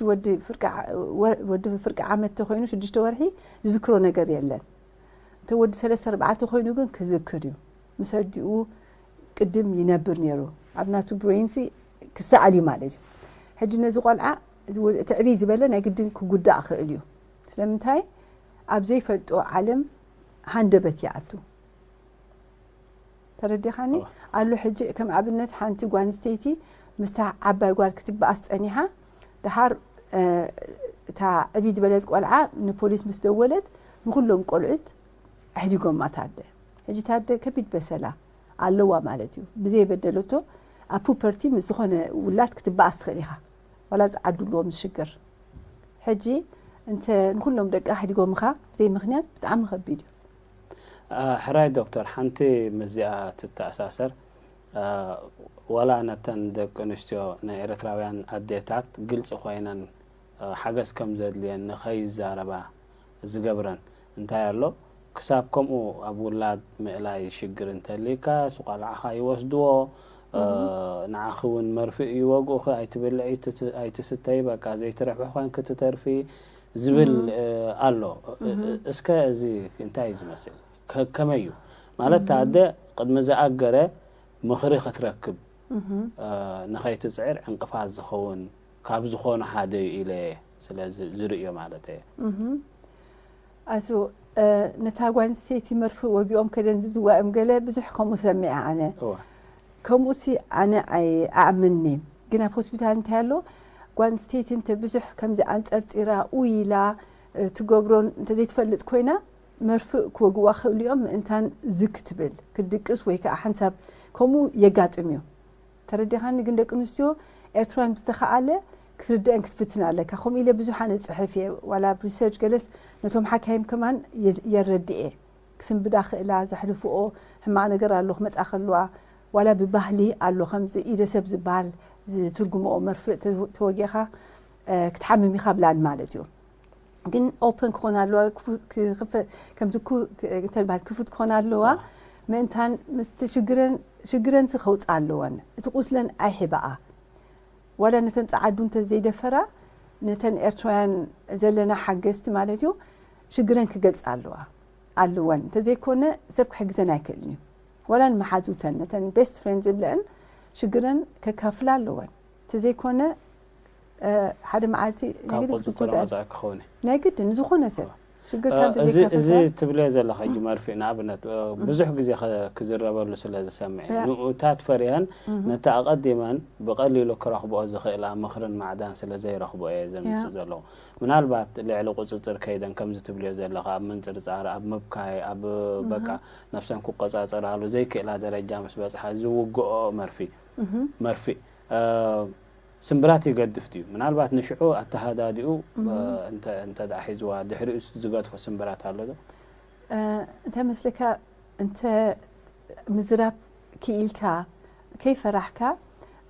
ወዲ ፍርቂ ዓመት ተኮይኑ ሽዱሽተ ወርሒ ዝዝክሮ ነገር የለን። እንተ ወዲ ሰለስተ ኣርባዕተ ኮይኑ ግን ክዝክር እዩ። ምስ ኣዲኡ ቅድም ይነብር ነይሩ። ኣብ ናቱ ብሬንሲ ክሰኣል እዩ ማለት እዩ። ሕጂ ነዚ ቆልዓ እቲ ዕብይ ዝበለ ናይ ግድን ክጉዳእ ክእል እዩ። ስለምንታይ? ኣብ ዘይፈልጦ ዓለም ሃንደበት ይኣቱ። ተረዲኻኒ? ኣሎ ሕጂ ከም ኣብነት ሓንቲ ጓል ኣንስተይቲ ምስታ ዓባይ ጓል ክትበኣስ ጸኒሓ፣ ደሓር እታ ዕብይ ዝበለት ቆልዓ ንፖሊስ ምስ ደወለት ንኹሎም ቆልዑት ኣሕዲጎማ ታደ። ሕጂ ታደ ከቢድ በሰላ ኣለዋ ማለት እዩ። ብዘይ በደለቶ ኣብ ፑፐርቲ ምስ ዝኾነ ውላድ ክትበኣስ ትኽእል ኢኻ። ዋላ ዝዓዱ ኣለዎም ዝሽግር። ሕጂ እንተ ንኹሎም ደቂ ኣሕዲጎምኻ ብዘይ ምኽንያት ብጣዕሚ ከቢድ እዩ። ሕራይ ዶክተር፣ ሓንቲ ምስዚኣ ትተኣሳሰር፣ ዋላ ነተን ደቂ ኣንስትዮ ናይ ኤርትራውያን ኣዴታት ግልፂ ኮይነን ሓገዝ ከም ዘድልየን ንኸይዛረባ ዝገብረን እንታይ ኣሎ? ክሳብ ከምኡ ኣብ ውላድ ምእላይ ሽግር እንተሊካ ስቋልዓኻ ይወስድዎ፣ ንዓኺ እውን መርፍእ ይወግኡኺ፣ ኣይትብልዒ ኣይትስተይ፣ በቃ ዘይትረብሒ ኮይንኪ ትተርፊ ዝብል ኣሎ። እስከ እዚ እንታይ እዩ ዝመስል? ከመይ እዩ ማለት? ኣደ ቅድሚ ዝኣገረ ምኽሪ ክትረክብ ንኸይትፅዕር ዕንቅፋት ዝኸውን ካብ ዝኾኑ ሓደ እዩ ኢለ ስለ ዝርእዮ ማለት እየ። ኣሱ ነታ ጓል ኣንስተይቲ መርፍእ ወጊኦም ከደንዝዝዋ እዮም ገለ ብዙሕ ከምኡ ሰሚዐ ኣነ። ከምኡሲ ኣነ ኣይኣምንኒ። ግን ኣብ ሆስፒታል እንታይ ኣሎ፣ ጓል ኣንስተይቲ እንተ ብዙሕ ከምዚ ኣንጠርጢራ ኡይ ኢላ ትገብሮን እንተዘይትፈልጥ ኮይና መርፍእ ክወግዋ ክእሉ እዮም። ምእንታን ዝግ ክትብል ክትድቅስ ወይ ከዓ ሓንሳብ ከምኡ የጋጥም እዩ። ተረዲኻኒ? ግን ደቂ ኣንስትዮ ኤርትራውያን ብዝተኻኣለ ክትርድአን ክትፍትን ኣለካ። ከምኡ ኢለ ብዙሕ ኣነ ጽሕፍ እየ፣ ዋላ ኣብ ሪሰርች ገለስ ነቶም ሓካይም ከማን የረድእ እየ። ክስንብዳ ክእላ፣ ዘሕልፍኦ ሕማቕ ነገር ኣሎ ክመጻ ከለዋ፣ ዋላ ብባህሊ ኣሎ ከምዚ ኢደ ሰብ ዝበሃል ዝትርጉምኦ መርፍእ ተወጊኻ ክትሓምም ኢኻ ብላን ማለት እዩ። ግን ኦፕን ክኾን ኣለዋ፣ ከምዚ ተልባል ክፉት ክኾን ኣለዋ። ምእንታን ምስቲ ሽግረን ሽግረን ከውፅኣ ኣለወን። እቲ ቁስለን ኣይሕባኣ። ዋላ ነተን ፀዓዱ እንተ ዘይደፈራ ነተን ኤርትራውያን ዘለና ሓገዝቲ ማለት እዩ ሽግረን ክገልፃ ኣለዋ ኣለወን። እንተዘይኮነ ሰብ ክሕግዘን ኣይክእልን እዩ። ዋላ ንመሓዙተን ነተን ቤስት ፍሬንድ ዝብለአን ሽግረን ከካፍላ ኣለወን። እንተዘይኮነ ሓደ መዓልቲ ካብ ቁፅፅር ወፃኢ ክኸውን እዩ። ናይ ግድን ዝኾነ ሰብ ሽግርካ እዚ ትብልዮ ዘለኻ ሕጂ መርፍእ ንኣብነት ብዙሕ ግዜ ክዝረበሉ ስለ ዝሰምዕ ንኡታት ፈሪሀን ነቲ ኣቐዲመን ብቐሊሉ ክረኽብኦ ዝኽእላ ምኽርን ማዕዳን ስለ ዘይረኽቦ እየ ዘምፅእ ዘለኹ። ምናልባት ልዕሊ ቁፅፅር ከይደን ከምዚ ትብልዮ ዘለኻ ኣብ ምንፅርፃር ኣብ ምብካይ ኣብ በቃ ነብሰን ክቆፃፀራሉ ዘይክእላ ደረጃ ምስ በፅሓ ዝውግኦ መርፊ መርፊእ ስምብራት ይገድፍ ድዩ? ምናልባት ንሽዑ ኣተሃዳዲኡ እንተ ደኣ ሒዝዋ ድሕሪኡ ዝገድፎ ስምብራት ኣሎ ዶ? እንታይ መስለካ እንተ ምዝራብ ክኢልካ ከይፈራሕካ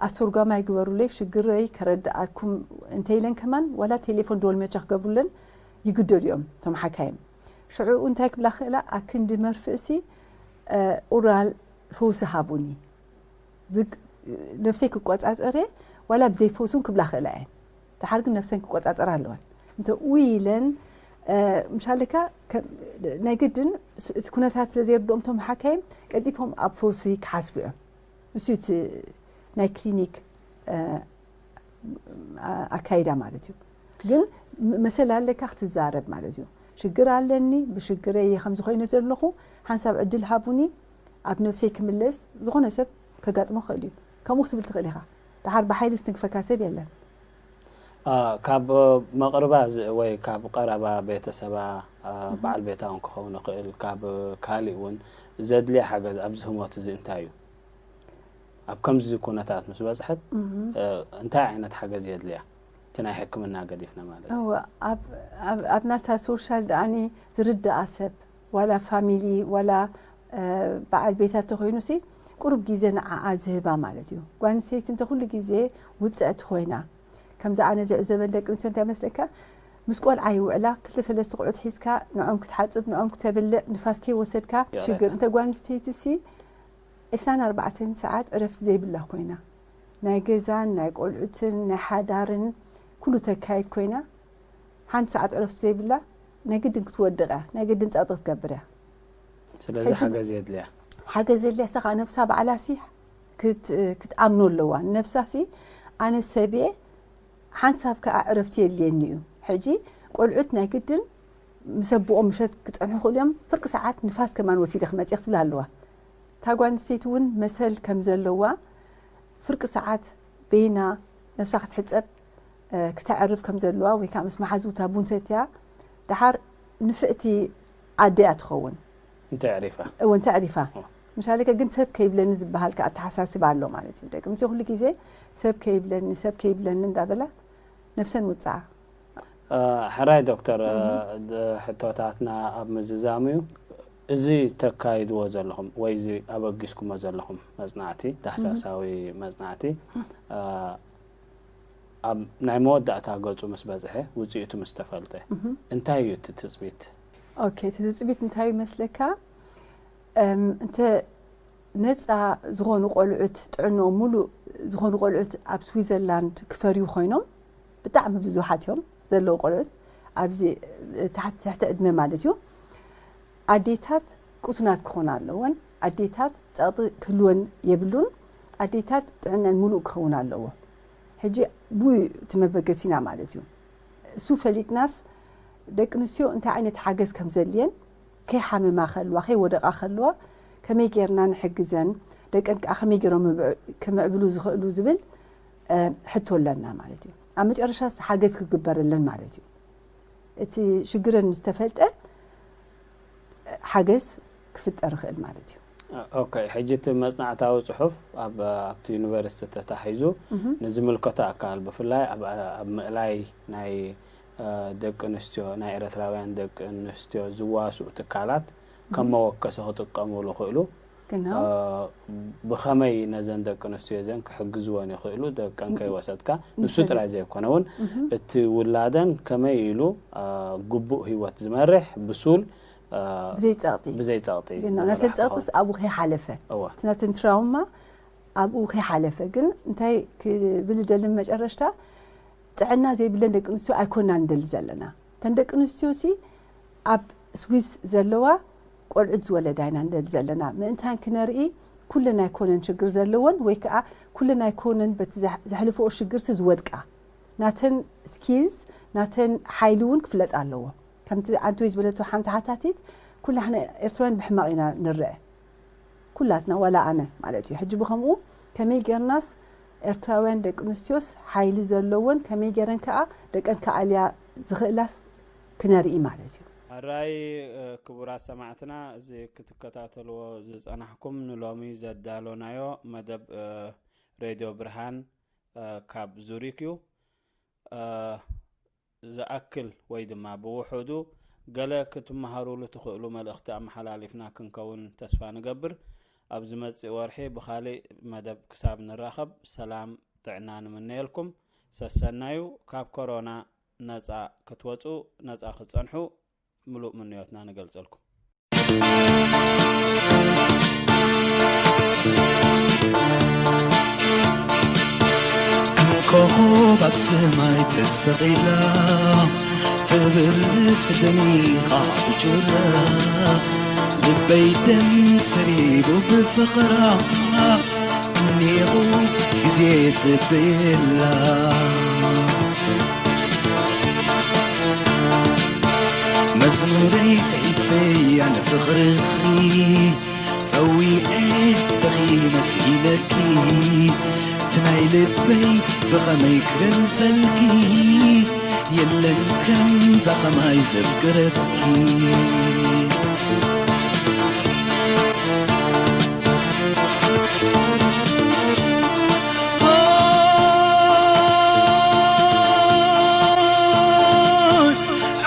ኣስተርጓማይ ግበሩለይ ሽግረይ ከረድኣኩም እንተ ኢለን ከማን ዋላ ቴሌፎን ደወል መቻ ክገብሩለን ይግደዱ እዮም እቶም ሓካይም። ሽዑ እንታይ ክብላ ክእላ ኣክንዲ መርፍእሲ ኡራል ፈውሲ ሃቡኒ ነፍሰይ ክቆፃፀር እየ ዋላ ብዘይ ፈውሱን ክብላ ክእላ እየን። ደሓር ግን ነፍሰን ክቆፃፀራ ኣለወን። እንተ ኡይ ኢለን ምሻለካ ናይ ግድን እቲ ኩነታት ስለ ዘየርድኦም እቶም ሓካይም ቀልጢፎም ኣብ ፈውሲ ክሓስቡ እዮም። እሱ እቲ ናይ ክሊኒክ ኣካይዳ ማለት እዩ። ግን መሰል ኣለካ ክትዛረብ ማለት እዩ። ሽግር ኣለኒ ብሽግረይ እየ ከምዚ ኮይነ ዘለኹ ሓንሳብ ዕድል ሃቡኒ ኣብ ነፍሰይ ክምለስ ዝኾነ ሰብ ከጋጥሞ ክእል እዩ። ከምኡ ክትብል ትኽእል ኢኻ። ደሓር ብሓይሊ ዝትንክፈካ ሰብ የለን። ካብ መቕርባ ዝ- ወይ ካብ ቀረባ ቤተሰባ፣ በዓል ቤታ እውን ክኸውን ይኽእል፣ ካብ ካሊእ እውን ዘድልያ ሓገዝ ኣብዚ ህሞት እዚ እንታይ እዩ? ኣብ ከምዚ ኩነታት ምስ በጽሐት እንታይ ዓይነት ሓገዝ የድልያ? እቲ ናይ ሕክምና ገዲፍና ማለት እዩ። እወ ኣብ ኣብ- ኣብ ናታ ሶሻል ደኣኒ ዝርድኣ ሰብ ዋላ ፋሚሊ ዋላ እ፣ በዓል ቤታ ተኮይኑ ሲ ቁሩብ ግዜ ንዓኣ ዝህባ ማለት እዩ። ጓል ኣንስተይቲ እንተ ኩሉ ግዜ ውፅዕቲ ኮይና ከምዚ ኣነ ዝዕዘበን ደቂ ኣንስትዮ እንታይ መስለካ ምስ ቆልዓ ይውዕላ ክልተ ሰለስተ ቆልዑት ሒዝካ ንዖም ክትሓፅብ ንዖም ክተብልዕ ንፋስ ከይወሰድካ ይቕሬታ። ሽግር እንተ ጓል ኣንስተይቲ ሲ ዕስራን ኣርባዕተን ሰዓት ዕረፍቲ ዘይብላ ኮይና ናይ ገዛን ናይ ቆልዑትን ናይ ሓዳርን ኩሉ ተካይድ ኮይና ሓንቲ ሰዓት ዕረፍቲ ዘይብላ ናይ ግድን ክትወድቕ እያ ናይ ግድን ፀቕጢ ክትገብር እያ ስለዚ ሓገዝ የድልያ። ሓገዝ የድልያ እሳ ከዓ ነብሳ ባዕላ ሲ ክትኣምኖ ኣለዋ ነብሳ ሲ ኣነ ሰብ እየ ሓንሳብ ከዓ ዕረፍቲ የድልየኒ እዩ ሕጂ ቆልዑት ናይ ግድን ምስ ኣቦኦም ምሸት ክፀንሑ ክእሉ እዮም ፍርቂ ሰዓት ንፋስ ከማን ወሲደ ክመፅእ ክትብል ኣለዋ እታ ጓል ኣንስተይቲ እውን መሰል ከም ዘለዋ ፍርቂ ሰዓት በይና ነብሳ ክትሕፀብ ክተዕርፍ ከም ዘለዋ ወይ ከዓ ምስ መሓዙታ ቡን ሰትያ ደሓር ንፍዕቲ ኣደያ ትኸውን እንተዕሪፋ እውን ተዕሪፋ ምሻለከ ግን ሰብ ከይብለኒ ዝበሃል ከዓ ኣተሓሳስብ ኣሎ ማለት እዩ ደቂ ምፅ ኩሉ ግዜ ሰብ ከይብለኒ ሰብ ከይብለኒ እንዳበላ ነብሰን ውፅዓ ሕራይ ዶክተር ሕቶታትና ኣብ ምዝዛሙ እዩ እዚ ተካይድዎ ዘለኹም ወይ እዚ ኣበጊስኩሞ ዘለኹም መፅናዕቲ ዳህሳሳዊ መፅናዕቲ ኣብ ናይ መወዳእታ ገፁ ምስ በፅሐ ውፅኢቱ ምስ ተፈልጠ እንታይ እዩ እቲ ትፅቢት ኦኬ እቲ ትፅቢት እንታይ እዩ መስለካ እንተ ነፃ ዝኾኑ ቆልዑት ጥዕንኦም ሙሉእ ዝኾኑ ቆልዑት ኣብ ስዊዘርላንድ ክፈርዩ ኮይኖም ብጣዕሚ ብዙሓት እዮም ዘለዉ ቆልዑት ኣብዚ ትሕቲ ዕድመ ማለት እዩ ኣዴታት ቅሱናት ክኾና ኣለወን ኣዴታት ፀቕጢ ክህልወን የብሉን ኣዴታት ጥዕነን ሙሉእ ክኸውን ኣለዎ ሕጂ ብኡ እቲ መበገሲና ማለት እዩ እሱ ፈሊጥናስ ደቂ ኣንስትዮ እንታይ ዓይነት ሓገዝ ከም ዘድልየን ከይሓመማ ከልዋ ከይወደቓ ከልዋ ከመይ ጌርና ንሕግዘን ደቀን ከዓ ከመይ ገይሮም ክምዕብሉ ዝኽእሉ ዝብል ሕቶ ኣለና ማለት እዩ ኣብ መጨረሻ ሓገዝ ክግበረለን ማለት እዩ እቲ ሽግረን ምስ ተፈልጠ ሓገዝ ክፍጠር ይኽእል ማለት እዩ ኦኬ ሕጂ እቲ መፅናዕታዊ ፅሑፍ ኣብ ኣብቲ ዩኒቨርሲቲ ተታሒዙ ንዝምልከቶ ኣካል ብፍላይ ኣብ ኣብ ምእላይ ናይ ደቂ ኣንስትዮ ናይ ኤረትራውያን ደቂ ኣንስትዮ ዝዋስኡ ትካላት ከም መወከሲ ክጥቀምሉ ይኽእሉ ብኸመይ ነዘን ደቂ ኣንስትዮ እዘን ክሕግዝወን ይኽእሉ ደቀን ከይወሰድካ ንሱ ጥራይ ዘይኮነ እውን እቲ ውላደን ከመይ ኢሉ ግቡእ ህይወት ዝመርሕ ብሱል ብዘይ ጸቕጢ ብዘይ ጸቕጢ ግን ናተን ጸቕጥስ ኣብኡ ከይሓለፈ እዋ እቲ ናተን ትራውማ ኣብኡ ከይሓለፈ ግን እንታይ ክብል ደሊ መጨረሽታ ጥዕና ዘይብለን ደቂ ኣንስትዮ ኣይኮና ንደሊ ዘለና እተን ደቂ ኣንስትዮ ሲ ኣብ ስዊስ ዘለዋ ቆልዑት ዝወለዳ ኢና ንደሊ ዘለና ምእንታን ክነርኢ ኩለን ኣይኮነን ሽግር ዘለወን ወይ ከዓ ኩለን ኣይኮነን በቲ ዘሕልፈኦ ሽግርሲ ዝወድቃ ናተን ስኪልስ ናተን ሓይሊ እውን ክፍለጥ ኣለዎ ከምቲ ኣንቶይ ዝበለቶ ሓንቲ ሓታቲት ኩላሕና ኤርትራውያን ብሕማቕ ኢና ንረአ ኩላትና ዋላ ኣነ ማለት እዩ ሕጂ ብኸምኡ ከመይ ጌርናስ ኤርትራውያን ደቂ ኣንስትዮስ ሓይሊ ዘለወን ከመይ ጌረን ከዓ ደቀን ክኣልያ ዝኽእላስ ክነርኢ ማለት እዩ ኣራይ ክቡራት ሰማዕትና እዚ ክትከታተልዎ ዝፀናሕኩም ንሎሚ ዘዳሎናዮ መደብ ሬድዮ ብርሃን ካብ ዙሪክ እዩ ዝኣክል ወይ ድማ ብውሑዱ ገለ ክትመሃሩሉ ትኽእሉ መልእኽቲ ኣመሓላሊፍና ክንከውን ተስፋ ንገብር። ኣብ ዝመጽእ ወርሒ ብኻልእ መደብ ክሳብ ንራኸብ ሰላም ጥዕና ንምነየልኩም። ሰሰናዩ ካብ ኮሮና ነጻ ክትወጹ ነጻ ክትጸንሑ ምሉእ ምንዮትና ንገልጸልኩም። ኮኾብ ኣብ ሰማይ ተሰቒላ ተብርህ ደሚቓ ብጩራ ልበይ ደም ሰሪቡ ብፍቕራ እኒኹ ግዜ ጽበየላ መዝሙረይ ጽሒፈያ ንፍቕርኺ ጸዊዐ ደኺመ ስኢነኪ እቲ ናይ ልበይ ብኸመይ ክገልጸልኪ፣ የለን ከምዛ ኸማይ ዘፍቅረኪ።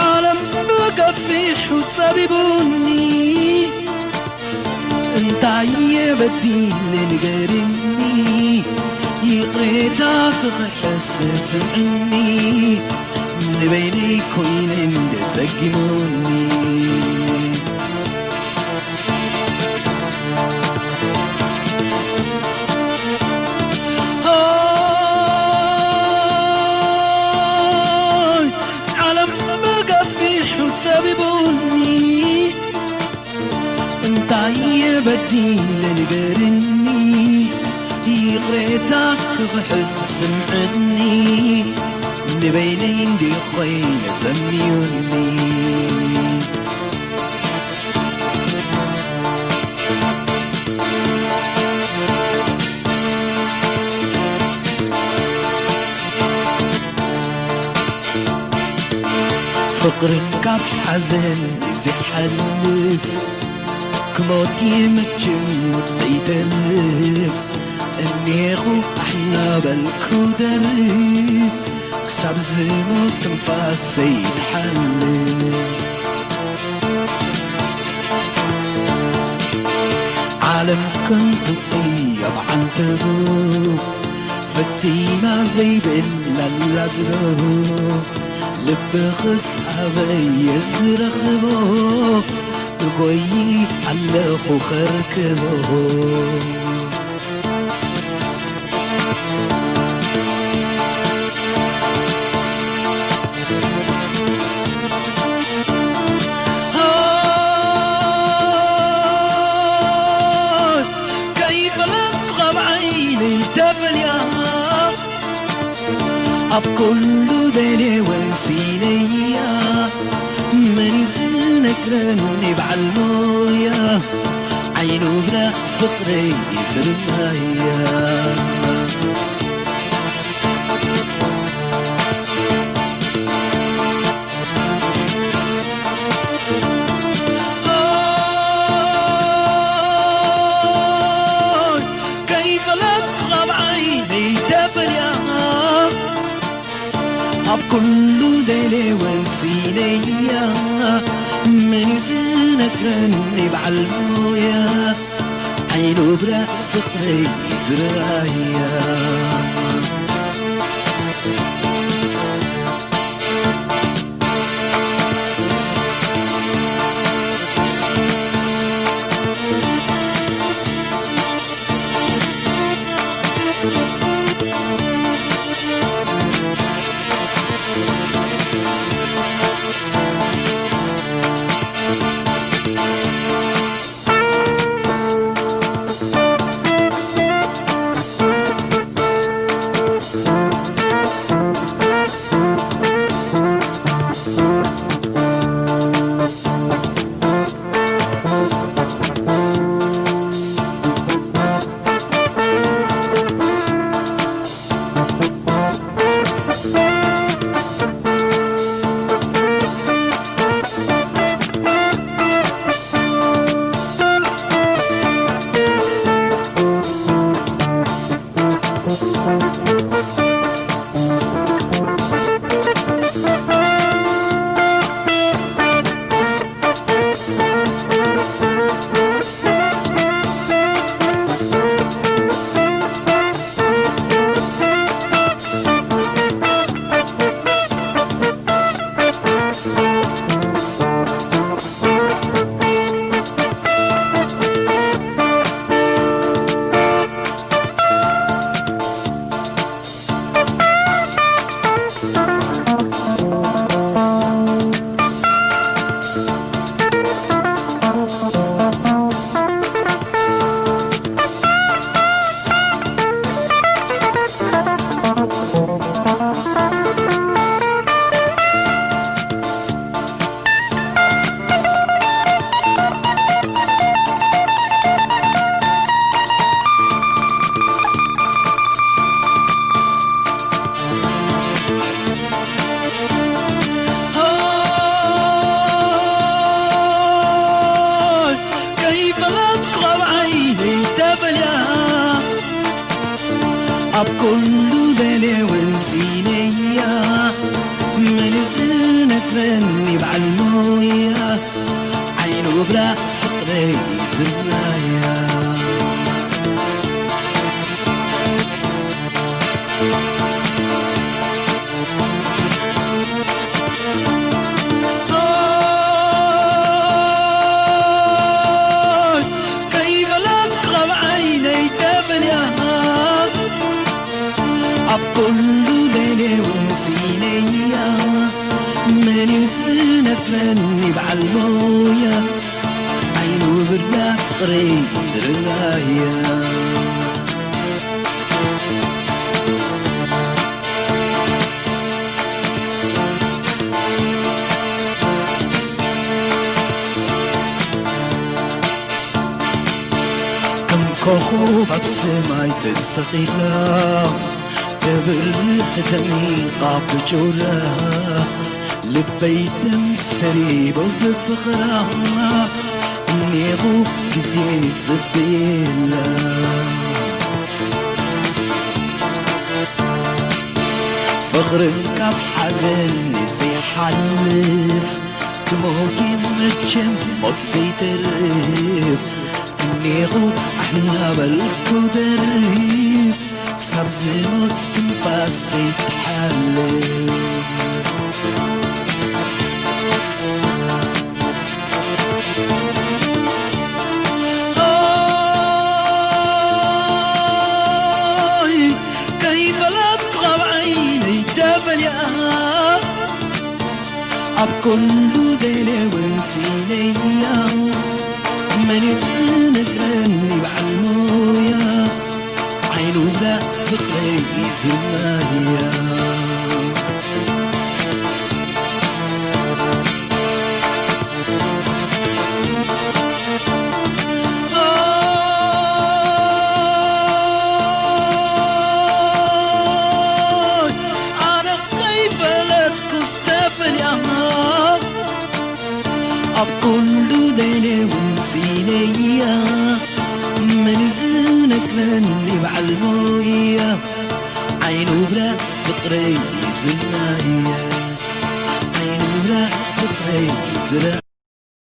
ዓለም ብገፊሑ ጸቢቡኒ፣ እንታይ እየ በዲለ ንገርኒ፣ ይቕሬታ ክኽሕስ ስምዕኒ፣ ንበይነይ ኮይነ እንደ ጸጊሙኒ። ኦይ፣ ዓለም ብገፊሑ ጸቢቡኒ፣ እንታይ እየ በዲለ ንገርኒ፣ ይቕሬታ ክኽሕስ ስምዕኒ፣ ንበይነይ እንዲ ኮይነ ዘምዩኒ። ፍቕርን ካብ ሓዘን እዩ ዝሓልፍ፣ ክሞት ይምችም ሞት ዘይተርፍ። እኔኹ ኣሕና በልኩ ደርፍ፣ ክሳብ ዝሞት ትንፋሰይ ትሓልፍ። ዓለም ከንቱ እያ ብዓንተቦ፣ ፈጺማ ዘይብላ ላዝሎ፣ ልብኽስ ኣበይ ዝረኽቦ፣ እጎይ ኣለኹ ኸርክቦ። ከይፈለጥኩ ካብ ዓይነይ ተፈልያ፣ ኣብ ኩሉ ደልየ ወሲነያ፣ መን እዩ ዝነግረኒ በዓል ሞያ፣ ዓይኑ ብራ ፍቕረይ ዝርኣያ። ከይፈለጥኩ ካብ ዓይነይ ተፈልያ፣ ኣብ ኩሉ ደልየ ወሲነያ፣ መን እዩ ዝነግረኒ በዓል ሞያ፣ ዓይኑ ብራ ፍቕረይ ዝርኣያ። ኣብ ኩሉ ደልየውን ሲነያ፣ መን እዩ ዝነግረኒ በዓል ሞያ? ዓይኑ ብላ ፍቕረይ ዝናያ። ከይበለት ካብ ዓይነይ ተፈልያ፣ ኣብ ኩሉ ደልየውን ሲነያ፣ መን እዩ ዝነግረኒ በዓል ሞያ? ዓይኑ ብላ ፍቕረይ ዝርኣያ። ከም ኮኾብ ኣብ ሰማይ ተሰቒላ፣ ተብርህ ደሚቓ ብጩራ፣ ልበይ ደም ሰሪቡ ብፍቕራ፣ እኔኹ ግዜ ጽበየላ። ፍቕርን ካብ ሓዘን ዘይሓልፍ፣ ክሞት መቸም ሞት ዘይተርፍ፣ እኔኹ ኣሕናበልኩ ደርፍ፣ ክሳብ ዝሞት ትንፋስ ዘይትሓልፍ። ኦይ፣ ከይፈለጥኩ ካብ ዓይነይ ተፈልያ፣ ኣብ ኩሉ ደልየውን ሲነያ፣ መን እዩ ዝነግረኒ በዓል ሞያ? ዓይኑ ብላ ፍቕረይ ዝናያ። ኣነ ከይፈለጥኩስ ተፈልያ፣ ኣብ ኩሉ ደልየውን ሲነያ፣ መን እዩ ዝነግረኒ በዓል ሞያ? ዓይኑ ብራ ፍቕረይ ዝናያ፣ ዓይኑ ብራ ፍቕረይ ዝራ